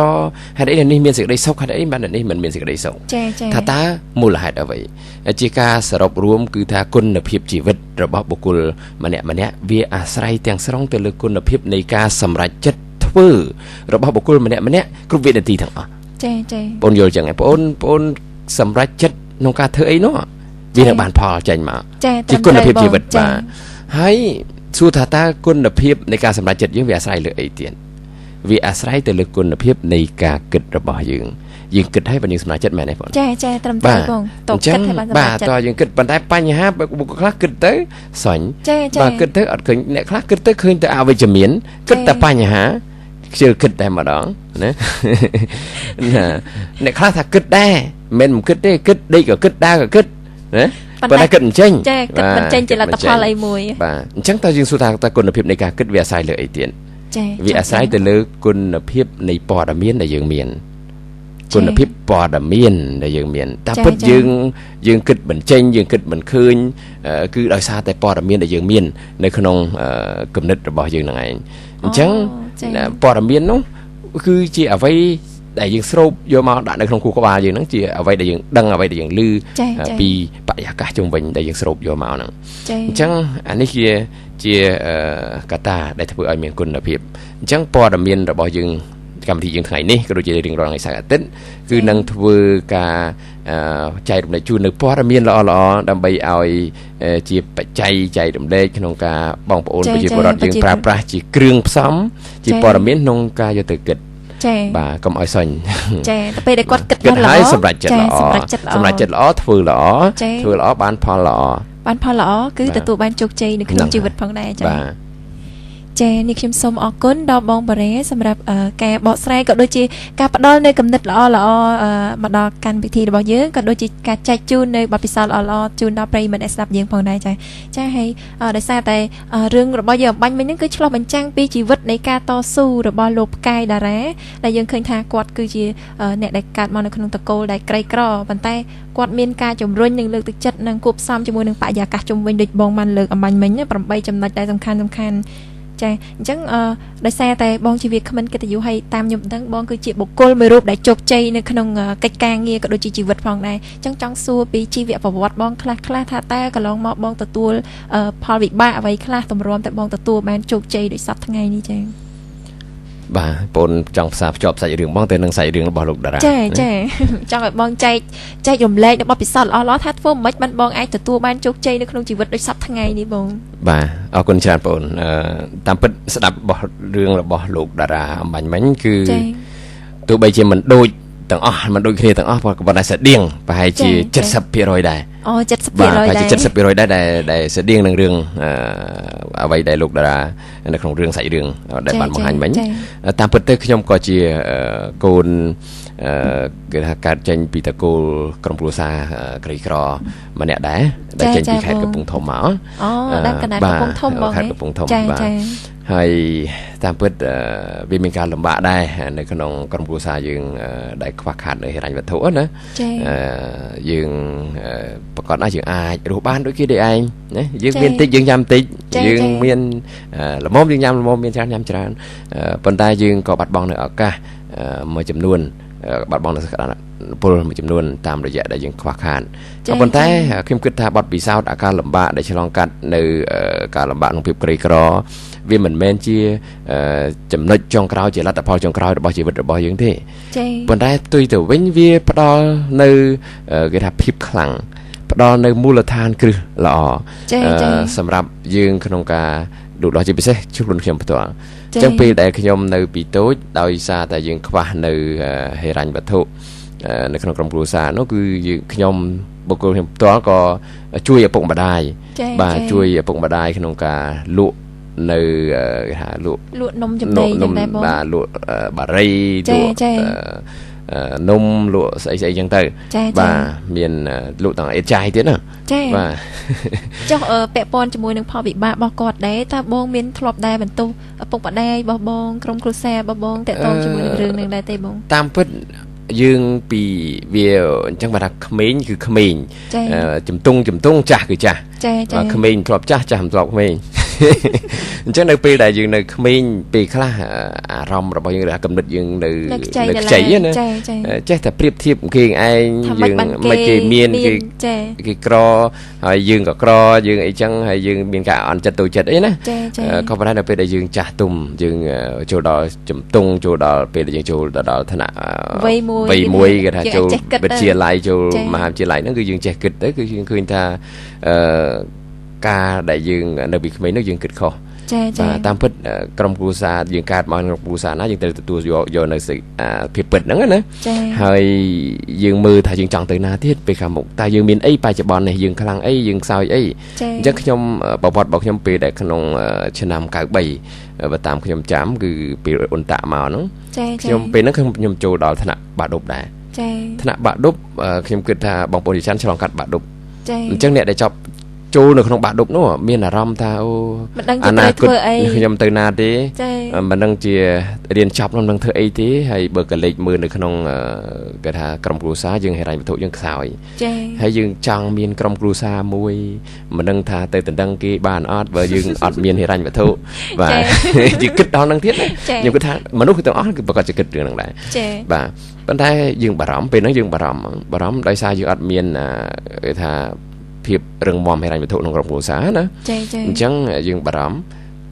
ហេតុអីអ្នកនេះមានសេចក្តីសុខហេតុអីបានអ្នកនេះមិនមានសេចក្តីសុខថាតើមូលហេតុអ្វីជាការសរុបរួមគឺថាគុណភាពជីវិតរបស់បុគ្គលម្នាក់ៗវាអាស្រ័យទាំងស្រុងទៅលើគុណភាពនៃការសម្រេចចិត្តធ្វើរបស់បុគ្គលម្នាក់ៗគ្រប់វិនាទីទាំងអស់ចាចាបងយល់ចឹងឯងបងសម្រេចចិត្តក្នុងការធ្វើអីនោះវានឹងបានផលចេញមកជាគុណភាពជីវិតបាទ ហើយសួរថាតើគុណភាពនៃការសម្រេចចិត្តយើងវាអាស្រ័យលើអីទៀតវាអាស្រ័យទៅលើគុណភាពនៃការគិតរបស់យើងយើងគិតហើយបើយើងសម្រេចចិត្តមែនទេបងចាចាត្រឹមត្រូវបងតបគិតហើយបានសម្រេចចិត្តបាទតើយើងគិតប៉ុន្តែបញ្ហាបុគ្គលខ្លះគិតទៅសុញបាទគិតទៅអត់ឃើញអ្នកខ្លះគិតទៅឃើញតែអវិជ្ជមានគិតតែបញ្ហាខ្ជិលគិតតែម្ដងណាអ្នកខ្លះថាគិតដែរមិនមិនគិតទេគិតដេកក៏គិតដើរក៏គិតណាប៉ុន្តែគិតមិនចេញចាគិតមិនចេញជាលទ្ធផលអីមួយបាទអញ្ចឹងតើយើងសួរថាតើគុណភាពនៃការគិតវាអាស្រ័យលើអីទៀតចាវាអាស្រ័យទៅលើគុណភាពនៃព័ត៌មានដែលយើងមានគុណភាពព័ត៌មានដែលយើងមានតាមពិតយើងគិតមិនចេញយើងគិតមិនឃើញគឺដោយសារតែព័ត៌មានដែលយើងមាននៅក្នុងគំនិតរបស់យើងហ្នឹងឯងអញ្ចឹងព័ត៌មាននោះគឺជាអ្វីដែលយើងស្រូបយកមកដាក់នៅក្នុងខួរក្បាលយើងហ្នឹងជាអ្វីដែលយើងដឹងអ្វីដែលយើងឮពីបរិយាកាសជុំវិញដែលយើងស្រូបយកមកហ្នឹងអញ្ចឹងអានេះជាកត្តាដែលធ្វើឲ្យមានគុណភាពអញ្ចឹងព័ត៌មានរបស់យើងកម្មវិធីយើងថ្ងៃនេះក៏ដូចជារៀងរាល់ថ្ងៃសៅរ៍អាទិត្យគឺនឹងធ្វើការចែករំលែកជូននៅព័ត៌មានល្អៗដើម្បីឲ្យជាបច្ច័យចែករំលែកក្នុងការបងប្អូនប្រជាពលរដ្ឋយើងប្រើប្រាស់ជាគ្រឿងផ្សំជាព័ត៌មានក្នុងការយកទៅគិតបាទកុំឲ្យសុញចាទៅពេលដែលគាត់គិតល្អហើយសម្រេចចិត្តល្អសម្រេចចិត្តល្អធ្វើល្អធ្វើល្អបានផលល្អបានផលល្អគឺទទួលបានជោគជ័យនៅក្នុងជីវិតផងដែរចាបាទចានេះខ្ញុំសូមអរគុណដល់បងបារ៉េសម្រាប់ការបកស្រាយក៏ដូចជាការផ្ដល់នៅគំនិតល្អល្អមកដល់កម្មវិធីរបស់យើងក៏ដូចជាការចែកជូននៅបទពិសោធន៍ល្អៗជូនដល់ប្រិយមិត្តដែលស្ដាប់យើងផងដែរចាចាហើយដោយសារតែរឿងរបស់យើងអំបញ្ញមិញហ្នឹងគឺឆ្លុះបញ្ចាំងពីជីវិតនៃការតស៊ូរបស់លោកផ្កាយតារាដែលយើងឃើញថាគាត់គឺជាអ្នកដែលកើតមកនៅក្នុងតកូលដែលក្រីក្រប៉ុន្តែគាត់មានការជំរុញនិងលើកទឹកចិត្តនិងគួបផ្សំជាមួយនឹងបរិយាកាសជុំវិញដូចបងបានលើកអំបញ្ញមិញ8ចំណុចដែលសំខាន់ចាអញ្ចឹងដោយសារតែបងជាវាគ្មិនកិត្តិយសហើយតាមខ្ញុំដឹងបងគឺជាបុគ្គលមួយរូបដែលជោគជ័យនៅក្នុងកិច្ចការងារក៏ដូចជាជីវិតផងដែរអញ្ចឹងចង់សួរពីជីវប្រវត្តិបងខ្លះខ្លះថាតើកន្លងមកបងទទួលផលវិបាកអ្វីខ្លះទម្រាំតែបងទទួលបានជោគជ័យដូចសព្វថ្ងៃនេះចាបាទបងចង់ផ្សារភ្ជាប់សាច់រឿងបងទៅនឹងសាច់រឿងរបស់លោកតារាចាចាចង់ឲ្យបងចែករំលែកនៅបទពិសោធន៍ល្អៗថាធ្វើមិនបានបងអាចទទួលបានជោគជ័យនៅក្នុងជីវិតដូចសព្វថ្ងៃនេះបងបាទអរគុណច្រើនបងតាមពិតស្ដាប់របស់រឿងរបស់លោកតារាអំបញ្ញមិញគឺទោះបីជាមិនដូចទាំងអស់មិនដូចគ្នាទាំងអស់ប៉ុន្តែស្តៀងប្រហែលជា 70% ដែរអូ 70% ដែរប្រហែលជា 70% ដែរដែលស្តៀងនឹងរឿងអ្វីដែលលោកតារានៅក្នុងរឿងសាច់រឿងដែលបានបង្ហាញមិញតាមពិតទៅខ្ញុំក៏ជាកូនគេថាកើតចេញពីតកូលក្រុមគ្រួសារក្រីក្រម្នាក់ដែរដែលចេញពីខេត្តកំពង់ធំមកអូដើមកណ្ដាលកំពង់ធំបងខេត្តកំពង់ធំបាទហើយតាមពិតវាមានការលំបាកដែរនៅក្នុងក្រុមគ្រួសារយើងដែលខ្វះខាតនៅហិរញ្ញវត្ថុណាយើងប្រកាសណាស់យើងអាចរស់បានដូចគេដូចឯងណាយើងមានតិចយើងញ៉ាំតិចយើងមានល្មមយើងញ៉ាំល្មមមានច្រើនញ៉ាំច្រើនប៉ុន្តែយើងក៏បាត់បង់នៅឱកាសមួយចំនួនបាត់បង់នៅសក្តានុពលមួយចំនួនតាមរយៈដែលយើងខ្វះខាតក៏ប៉ុន្តែខ្ញុំគិតថាបទពិសោធន៍អាការលំបាកដែលឆ្លងកាត់នៅការលំបាកក្នុងភាពក្រីក្រវាមិនមែនជាចំណុចចុងក្រោយជាលទ្ធផលចុងក្រោយរបស់ជីវិតរបស់យើងទេប៉ុន្តែផ្ទុយទៅវិញវាផ្ដល់នៅគេថាភាពខ្លាំងផ្ដល់នៅមូលដ្ឋានគ្រឹះល្អសម្រាប់យើងក្នុងការលូតលាស់ជាពិសេសខ្លួនខ្ញុំផ្ទាល់អញ្ចឹងពេលដែលខ្ញុំនៅពីតូចដោយសារតែយើងខ្វះនៅហិរញ្ញវត្ថុនៅក្នុងក្រុមគ្រួសារនោះគឺយើងខ្ញុំបុគ្គលខ្ញុំផ្ទាល់ក៏ជួយឪពុកម្ដាយបាទជួយឪពុកម្ដាយក្នុងការលក់នៅគេថាលក់នំចំណីចឹងដែរបងបាទលក់បារីលក់នំលក់ស្អីស្អីចឹងទៅបាទមានលក់ទាំងអេតចាយទៀតណាបាទចុះពាក់ព័ន្ធជាមួយនឹងផលវិបាករបស់គាត់ដែរតើបងមានធ្លាប់ដែរបន្ទោសឪពុកម្ដាយរបស់បងក្រុមគ្រួសាររបស់បងតាក់ទងជាមួយនឹងរឿងនឹងដែរទេបងតាមពិតយើងពីវាអញ្ចឹងបើថាក្មេងគឺក្មេងជំទង់ចាស់គឺចាស់ក្មេងធ្លាប់ចាស់ចាស់មិនធ្លាប់ក្មេងអញ្ចឹងនៅពេលដែលយើងនៅក្មេងពេលខ្លះអារម្មណ៍របស់យើងឬគំនិតយើងនៅខ្ចីណាចេះតែប្រៀបធៀបគេឯងយើងមិនគេមានគេក្រហើយយើងក៏ក្រយើងអីចឹងហើយយើងមានការអន់ចិត្តទៅចិត្តអីណាក៏ប៉ុន្តែនៅពេលដែលយើងចាស់ទុំយើងចូលដល់ជំទង់ចូលដល់ពេលដែលយើងចូលដល់ឋានៈវ័យមួយគេថាចូលវិទ្យាល័យចូលមហាវិទ្យាល័យហ្នឹងគឺយើងចេះគិតទៅគឺយើងឃើញថា ការដែលយើងនៅពីក្មេងនោះយើងគិតខុសបាទតាមពិតក្រុមគ្រួសារយើងកើតមកក្នុងគ្រួសារណាយើងត្រូវទទួលយកនៅភាពពិតហ្នឹងណាហើយយើងមើលថាយើងចង់ទៅណាទៀតពេលខាងមុខតើយើងមានអីបច្ចុប្បន្ននេះយើងខ្លាំងអីយើងខ្សោយអីអញ្ចឹងខ្ញុំប្រវត្តិរបស់ខ្ញុំពេលដែលក្នុងឆ្នាំ93បើតាមខ្ញុំចាំគឺពេលអ៊ុនតាក់មកហ្នឹងខ្ញុំពេលហ្នឹងខ្ញុំចូលដល់ថ្នាក់បាក់ឌុបដែរថ្នាក់បាក់ឌុបខ្ញុំគិតថាបងប្អូនជាច្រើនឆ្លងកាត់បាក់ឌុបអញ្ចឹងអ្នកដែលចប់ចូលនៅក្នុងបាក់ឌុបនោះមានអារម្មណ៍ថាអូអនាគតខ្ញុំទៅណាទេមិនដឹងជារៀនចប់មិនដឹងធ្វើអីទេហើយបើក៏លេចមើលនៅក្នុងគេថាក្រុមគ្រួសារយើងហិរញ្ញវត្ថុយើងខ្សោយហើយយើងចង់មានក្រុមគ្រួសារមួយមិនដឹងថាទៅដណ្ដឹងគេបានអត់បើយើងអត់មានហិរញ្ញវត្ថុបាទជាគិតដល់នឹងទៀតណាខ្ញុំគិតថាមនុស្សទាំងអស់គឺប្រកាសជាគិតរឿងហ្នឹងដែរបាទប៉ុន្តែយើងបារម្ភពេលហ្នឹងយើងបារម្ភដោយសារយើងអត់មានគេថាភាពរឹងមាំហិរញ្ញវត្ថុក្នុងក្រុមគ្រួសារណាអញ្ចឹងយើងបារម្ភ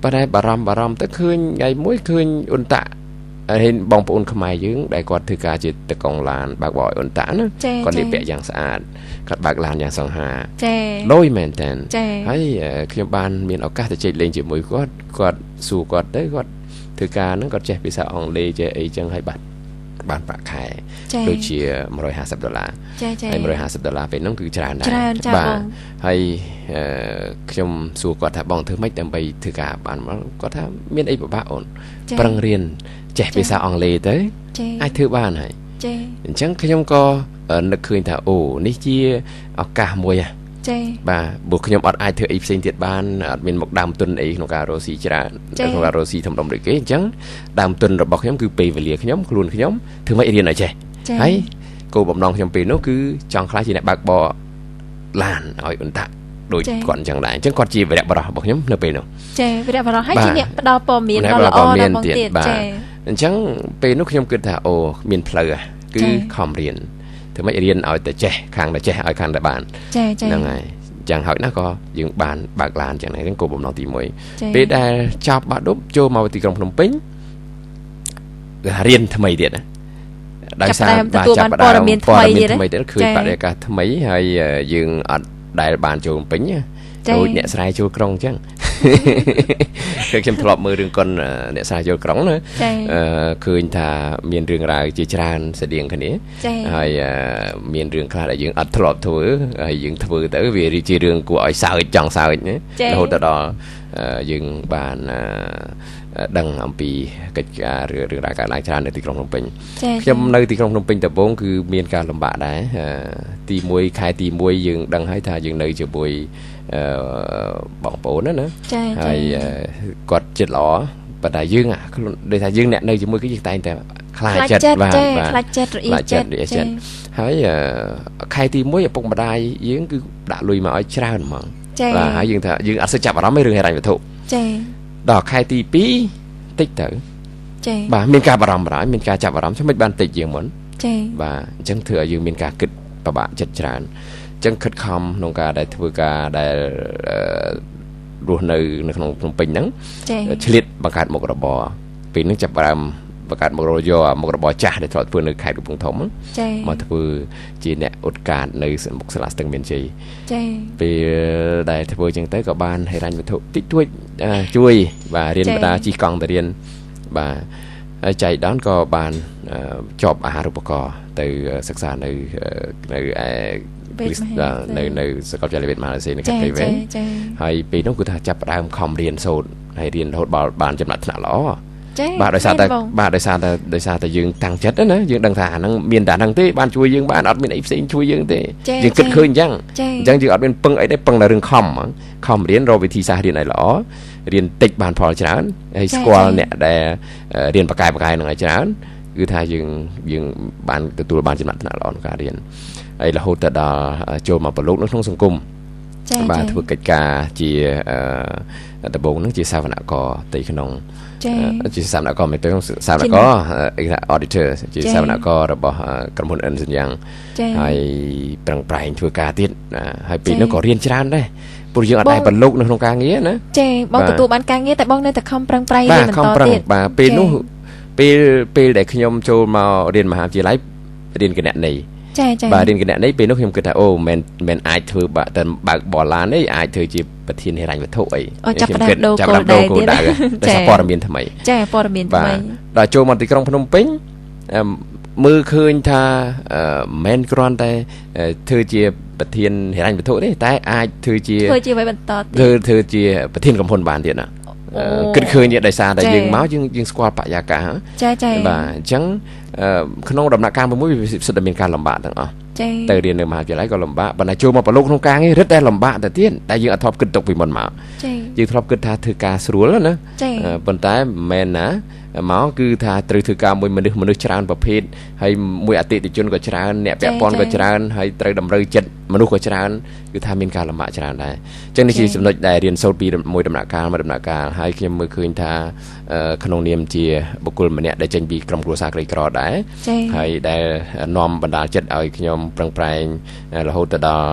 ប៉ុន្តែបារម្ភទៅឃើញថ្ងៃមួយឃើញអ៊ុនតាក់ហើយបងប្អូនខ្មែរយើងដែលគាត់ធ្វើការជាតកងឡានបើកបរឲ្យអ៊ុនតាក់ណាគាត់លាបពាក់យ៉ាងស្អាតគាត់បើកឡានយ៉ាងសង្ហាលយមែនតើហើយខ្ញុំបានមានឱកាសទៅជែកលេងជាមួយគាត់គាត់សួរគាត់ទៅគាត់ធ្វើការហ្នឹងគាត់ចេះភាសាអង់គ្លេសចេះអីចឹងហើយបាទបានប្រាក់ខែដូចជា$150ហើយ$150ពេលហ្នឹងគឺច្រើនដែរបាទហើយខ្ញុំសួរគាត់ថាបងធ្វើម៉េចដើម្បីធ្វើការបានគាត់ថាមានអីពិបាកអូនប្រឹងរៀនចេះភាសាអង់គ្លេសទៅអាចធ្វើបានហើយអញ្ចឹងខ្ញុំក៏នឹកឃើញថាអូនេះជាឱកាសមួយបាទព្រោះខ្ញុំអត់អាចធ្វើអីផ្សេងទៀតបានអត់មានមកដើមទុនអីក្នុងការរកស៊ីច្រើនក្នុងការរកស៊ីធំដុំដូចគេអញ្ចឹងដើមទុនរបស់ខ្ញុំគឺពេលវេលាខ្ញុំខ្លួនខ្ញុំធ្វើម៉េចរៀនឲ្យចេះហើយគោលបំណងខ្ញុំពេលនោះគឺចង់ក្លាយជាអ្នកបើកបរឡានឲ្យអ៊ុនតាក់ដូចគាត់អញ្ចឹងដែរអញ្ចឹងគាត់ជាវីរៈបុរសរបស់ខ្ញុំនៅពេលនោះចាវីរៈបុរសហើយជាអ្នកផ្ដល់ព័ត៌មានដ៏ល្អដល់បងទៀតចាអញ្ចឹងពេលនោះខ្ញុំគិតថាអូមានផ្លូវគឺខំរៀនធ្វើម៉េចរៀនឲ្យតែចេះខាងតែចេះឲ្យខាងតែបានហ្នឹងហើយយ៉ាងហោចណាស់ក៏យើងបានបើកឡានចឹងហ្នឹងគោលបំណងទី1ពេលដែលចប់បាក់ឌុបចូលមកទីក្រុងភ្នំពេញរៀនថ្មីទៀតណាដោយសារបាទចាប់ព័ត៌មានថ្មីទៀតឃើញបរិយាកាសថ្មីហើយយើងអត់ដែលបានចូលភ្នំពេញដូចអ្នកស្រែចូលក្រុងអញ្ចឹងគឺខ្ញុំធ្លាប់មើលរឿងកុនអ្នកស្រែចូលក្រុងណាឃើញថាមានរឿងរ៉ាវជាច្រើនស្តៀងគ្នាហើយមានរឿងខ្លះដែលយើងអត់ធ្លាប់ធ្វើហើយយើងធ្វើទៅវាជារឿងគួរឲ្យសើចចង់សើចណារហូតដល់យើងបានដឹងអំពីកិច្ចការរឿងរ៉ាវកើតឡើងច្រើននៅទីក្រុងភ្នំពេញខ្ញុំនៅទីក្រុងភ្នំពេញដំបូងគឺមានការលំបាកដែរទី1ខែទី1យើងដឹងហើយថាយើងនៅជាមួយបងប្អូនណាហើយគាត់ចិត្តល្អប៉ុន្តែយើងខ្លួនដូចថាយើងអ្នកនៅជាមួយគេយើងតែងតែខ្លាចចិត្តបាទខ្លាចចិត្តរអ៊ីចិត្តហើយខែទី1ឪពុកម្ដាយយើងគឺដាក់លុយមកឲ្យច្រើនហ្មងបាទហើយយើងថាយើងអត់សូវចាប់អារម្មណ៍រឿងហិរញ្ញវត្ថុចាដល់ខែទី2តិចទៅចាបាទមានការបារម្ភហើយមានការចាប់អារម្មណ៍មិនបានតិចជាងមុនចាបាទអញ្ចឹងធ្វើឲ្យយើងមានការគិតពិបាកចិត្តច្រើនអញ្ចឹងខិតខំក្នុងការដែលធ្វើការដែលរស់នៅក្នុងភ្នំពេញហ្នឹងឆ្លៀតបង្កើតមុខរបរពេលហ្នឹងចាប់ផ្ដើមបង្កើតមុខរបរយកមុខរបរចាស់ដែលធ្លាប់ធ្វើនៅខេត្តកំពង់ធំមកធ្វើជាអ្នកអ៊ុតកាតនៅមុខសាលាស្ទឹងមានជ័យពេលដែលធ្វើអញ្ចឹងទៅក៏បានហិរញ្ញវត្ថុតិចតួចជួយបាទរៀនបដាជិះកង់ទៅរៀនបាទហើយចៃដន្យក៏បានជាប់អាហារូបករណ៍ទៅសិក្សានៅឯនៅសាកលវិទ្យាល័យវេទម៉ាឡេស៊ីនៅខេត្តព្រៃវែងហើយពេលនោះគឺថាចាប់ផ្ដើមខំរៀនសូត្រហើយរៀនរហូតបានចំណាត់ថ្នាក់ល្អបាទដោយសារតែយើងតាំងចិត្តណាយើងដឹងថាអាហ្នឹងមានតែអាហ្នឹងទេបានជួយយើងបានអត់មានអីផ្សេងជួយយើងទេយើងគិតឃើញអញ្ចឹងយើងអត់មានពឹងអីទេពឹងតែរឿងខំរៀនរកវិធីសាស្ត្ររៀនឲ្យល្អរៀនតិចបានផលច្រើនហើយស្គាល់អ្នកដែលរៀនបកែហ្នឹងឲ្យច្រើនគឺថាយើងបានទទួលបានចំណាត់ថ្នាក់ល្អក្នុងការរៀនហើយរហូតទៅដល់ចូលមកប្រឡូកនៅក្នុងសង្គមបាទធ្វើកិច្ចការជាដំបូងហ្នឹងជាសាវនករទីក្នុងជាសាវនករមិនទៅសាវនករគេថា auditor ជាសាវនកររបស់ក្រុមហ៊ុន Ernst Young ហើយប្រឹងប្រែងធ្វើការទៀតហើយពេលនោះក៏រៀនច្រើនដែរព្រោះយើងអត់ដែរប្រឡូកនៅក្នុងការងារណាចាបងទទួលបានការងារតែបងនៅតែខំប្រឹងប្រែងរៀនបន្តទៀតបាទពេលនោះពេលដែលខ្ញុំចូលមករៀនមហាវិទ្យាល័យរៀនគណនេយ្យ បាទរៀនគណនេយ្យពេលនោះខ្ញុំគិតថាអូមិនអាចធ្វើតែបើកបរឡានទេអាចធ្វើជា ប្រធានហិរញ្ញវត្ថុអីចាប់ផ្ដើមដូរគោលដៅដោយសារព័ត៌មានថ្មីចាព័ត៌មានថ្មីដល់ចូលមកទីក្រុងភ្នំពេញមើលឃើញថាមិនគ្រាន់តែធ្វើជាប្រធានហិរញ្ញវត្ថុទេតែអាចធ្វើជាអ្វីបន្តធ្វើជាប្រធានក្រុមហ៊ុនបានទៀតណាគិតឃើញដោយសារតែយើងមកយើងស្គាល់បរិយាកាសចាបាទអញ្ចឹងក្នុងដំណាក់កាលមួយវាសិតតែមានការលំបាកទាំងអស់ទៅរៀននៅមហាវិទ្យាល័យក៏លំបាកប៉ុន្តែចូលមកប្រឡូកក្នុងការងាររឹតតែលំបាកទៅទៀតតែយើងអត់ធ្លាប់គិតទុកពីមុនមកយើងធ្លាប់គិតថាធ្វើការស្រួលណាប៉ុន្តែមិនមែនណាមកគឺថាត្រូវធ្វើការមួយមនុស្សច្រើនប្រភេទហើយមួយអតិថិជនក៏ច្រើនអ្នកពាក់ព័ន្ធក៏ច្រើនហើយត្រូវតម្រូវចិត្តមនុស្សក៏ច្រើនគឺថាមានការលំបាកច្រើនដែរអញ្ចឹងនេះជាចំណុចដែលរៀនសូត្រពីមួយដំណាក់កាលមួយដំណាក់កាលហើយខ្ញុំមើលឃើញថាក្នុងនាមជាបុគ្គលម្នាក់ដែលចេញពីក្រុមគ្រួសារក្រីក្រដែរហើយដែលនាំបណ្ដាលចិត្តឲ្យខ្ញុំប្រឹងប្រែងរហូតទៅដល់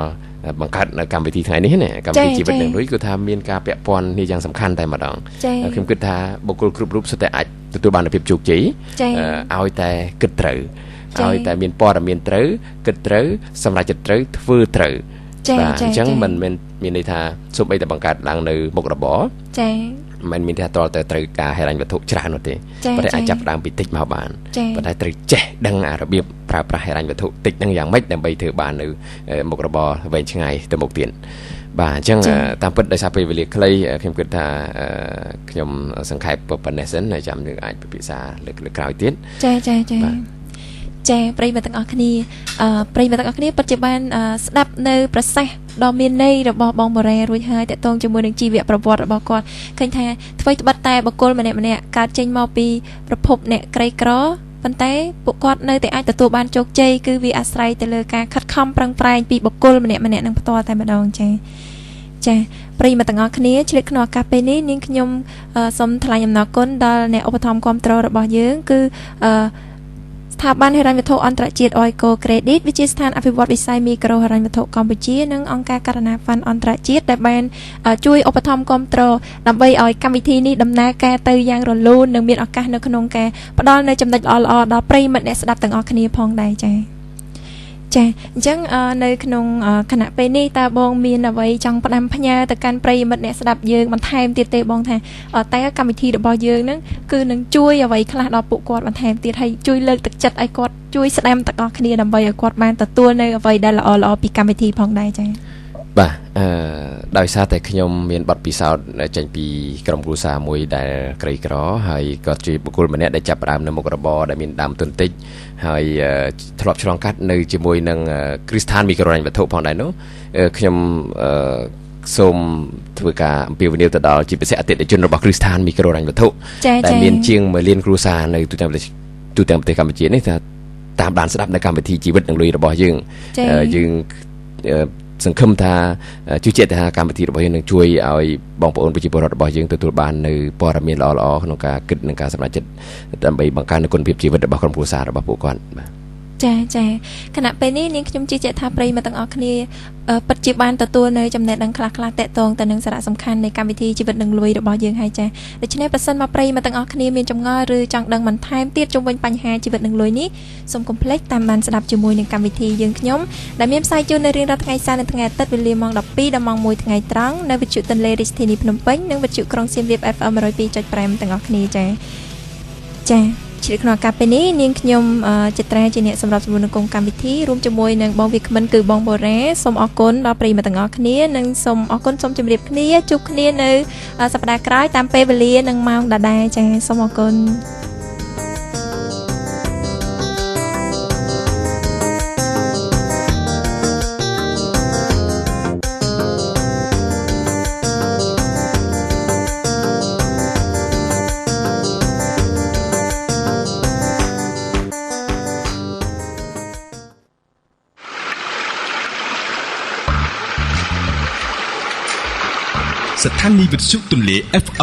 បង្កើតនៅកម្មវិធីថ្ងៃនេះណាកម្មវិធីជីវិតនឹងលុយគឺថាមានការពាក់ព័ន្ធនេះយ៉ាងសំខាន់តែម្ដងខ្ញុំគិតថាបុគ្គលគ្រប់រូបសុទ្ធតែអាចទទួលបានភាពជោគជ័យឲ្យតែគិតត្រូវឲ្យតែមានព័ត៌មានត្រូវគិតត្រូវសម្រេចចិត្តត្រូវធ្វើត្រូវបាទអញ្ចឹងមិនមែនមានន័យថាសូម្បីតែបង្កើតឡើងនៅមុខរបរចាមិនមានថាតតែត្រូវការហិរញ្ញវត្ថុច្រើននោះទេប៉ុន្តែអាចចាប់ផ្ដើមពីតិចមកបានប៉ុន្តែត្រូវចេះដឹងអារបៀបប្រើប្រាស់ហិរញ្ញវត្ថុតិចហ្នឹងយ៉ាងម៉េចដើម្បីធ្វើបាននៅមុខរបរវែងឆ្ងាយទៅមុខទៀតបាទអញ្ចឹងតាមពិតដោយសារពេលវេលាខ្លីខ្ញុំគិតថាខ្ញុំសង្ខេបប៉ុណ្ណេះសិនហើយចាំយើងអាចពិភាក្សាលើកក្រោយទៀតចាចាប្រិយមិត្តទាំងអស់គ្នាប្រិយមិត្តទាំងអស់គ្នាពិតជាបានស្ដាប់នៅប្រសាសន៍ដ៏មានន័យរបស់បងបូរ៉េរួចហើយតកតងជាមួយនឹងជីវប្រវត្តិរបស់គាត់ឃើញថាអ្វីត្បិតតែបុគ្គលម្នាក់ៗកើតចេញមកពីប្រភពអ្នកក្រីក្រប៉ុន្តែពួកគាត់នៅតែអាចទទួលបានជោគជ័យគឺវាអាស្រ័យទៅលើការខិតខំប្រឹងប្រែងពីបុគ្គលម្នាក់ៗនឹងផ្ទាល់តែម្ដងចាចាប្រិយមិត្តទាំងអស់គ្នាឆ្លៀតក្នុងឱកាសពេលនេះនាងខ្ញុំសូមថ្លែងអំណរគុណដល់អ្នកឧបត្ថម្ភគាំទ្ររបស់យើងគឺស្ថាប័នហិរញ្ញវត្ថុអន្តរជាតិ Oiko Credit វិទ្យាស្ថានអភិវឌ្ឍវិស័យមីក្រូហិរញ្ញវត្ថុកម្ពុជានិងអង្គការករណាហ្វាន់អន្តរជាតិដែលបានជួយឧបត្ថម្ភគាំទ្រដើម្បីឲ្យកម្មវិធីនេះដំណើរការទៅយ៉ាងរលូននិងមានឱកាសនៅក្នុងការផ្ដល់នូវចំណុចល្អៗដល់ប្រិយមិត្តអ្នកស្ដាប់ទាំងអស់គ្នាផងដែរចា៎ចាអញ្ចឹងនៅក្នុងខណៈពេលនេះតើបងមានអ្វីចង់ផ្ដាំផ្ញើទៅកាន់ប្រិយមិត្តអ្នកស្ដាប់យើងបន្ថែមទៀតទេបងថាតែកម្មវិធីរបស់យើងហ្នឹងគឺនឹងជួយអ្វីខ្លះដល់ពួកគាត់បន្ថែមទៀតហើយជួយលើកទឹកចិត្តឲ្យគាត់ជួយស្ដាំទាំងអស់គ្នាដើម្បីឲ្យគាត់បានទទួលនៅអ្វីដែលល្អៗពីកម្មវិធីផងដែរចា៎បាទដោយសារតែខ្ញុំមានបទពិសោធន៍ចេញពីក្រុមគ្រួសារមួយដែលក្រីក្រហើយក៏ជាបុគ្គលម្នាក់ដែលចាប់ផ្ដើមនៅមុខរបរដែលមានដើមទុនតិចហើយធ្លាប់ឆ្លងកាត់នៅជាមួយនឹងគ្រឹះស្ថានមីក្រូហិរញ្ញវត្ថុផងដែរនោះខ្ញុំសូមធ្វើការអំពាវនាវទៅដល់ជាពិសេសអតិថិជនរបស់គ្រឹះស្ថានមីក្រូហិរញ្ញវត្ថុដែលមានជាង1លានគ្រួសារនៅទូទាំងប្រទេសកម្ពុជានេះថាតាមដានស្ដាប់នៅកម្មវិធីជីវិតនិងលុយរបស់យើងយើងសង្ឃឹមថាជឿជាក់ថាកម្មវិធីរបស់យើងនឹងជួយឲ្យបងប្អូនប្រជាពលរដ្ឋរបស់យើងទទួលបាននៅព័ត៌មានល្អៗក្នុងការគិតនិងការសម្រេចចិត្តដើម្បីបង្កើននូវគុណភាពជីវិតរបស់ក្រុមគ្រួសាររបស់ពួកគាត់បាទចាចាខណៈពេលនេះនាងខ្ញុំជឿជាក់ថាប្រិយមិត្តទាំងអស់គ្នាពិតជាបានទទួលនៅចំណេះដឹងខ្លះៗតាក់ទងទៅនឹងសារៈសំខាន់នៃកម្មវិធីជីវិតនិងលុយរបស់យើងហើយចាដូច្នេះប្រសិនមកប្រិយមិត្តទាំងអស់គ្នាមានចម្ងល់ឬចង់ដឹងបន្ថែមទៀតជុំវិញបញ្ហាជីវិតនិងលុយនេះសូមកុំភ្លេចតាមដានស្ដាប់ជាមួយនឹងកម្មវិធីយើងខ្ញុំដែលមានផ្សាយជូននៅរៀងរាល់ថ្ងៃសៅរ៍និងថ្ងៃអាទិត្យវេលាម៉ោង12ដល់ម៉ោង1ថ្ងៃត្រង់នៅវិទ្យុទន្លេរាជធានីភ្នំពេញនិងវិទ្យុក្រុងសៀមរាប FM 102.5ទាំងអស់គ្នាចាចាជ្រាបក្នុងឱកាសពេលនេះនាងខ្ញុំចិត្រាជាអ្នកសម្របសម្រួលនៅកម្មវិធីរួមជាមួយនឹងបងវាគ្មិនគឺបងបូរ៉ាសូមអរគុណដល់ប្រិយមិត្តទាំងអស់គ្នានិងសូមអរគុណសូមជម្រាបគ្នាជួបគ្នានៅសប្តាហ៍ក្រោយតាមពេលវេលានិងម៉ោងដដែលចាសូមអរគុណ ស្ថានីយ៍វិទ្យុទន្លេ FM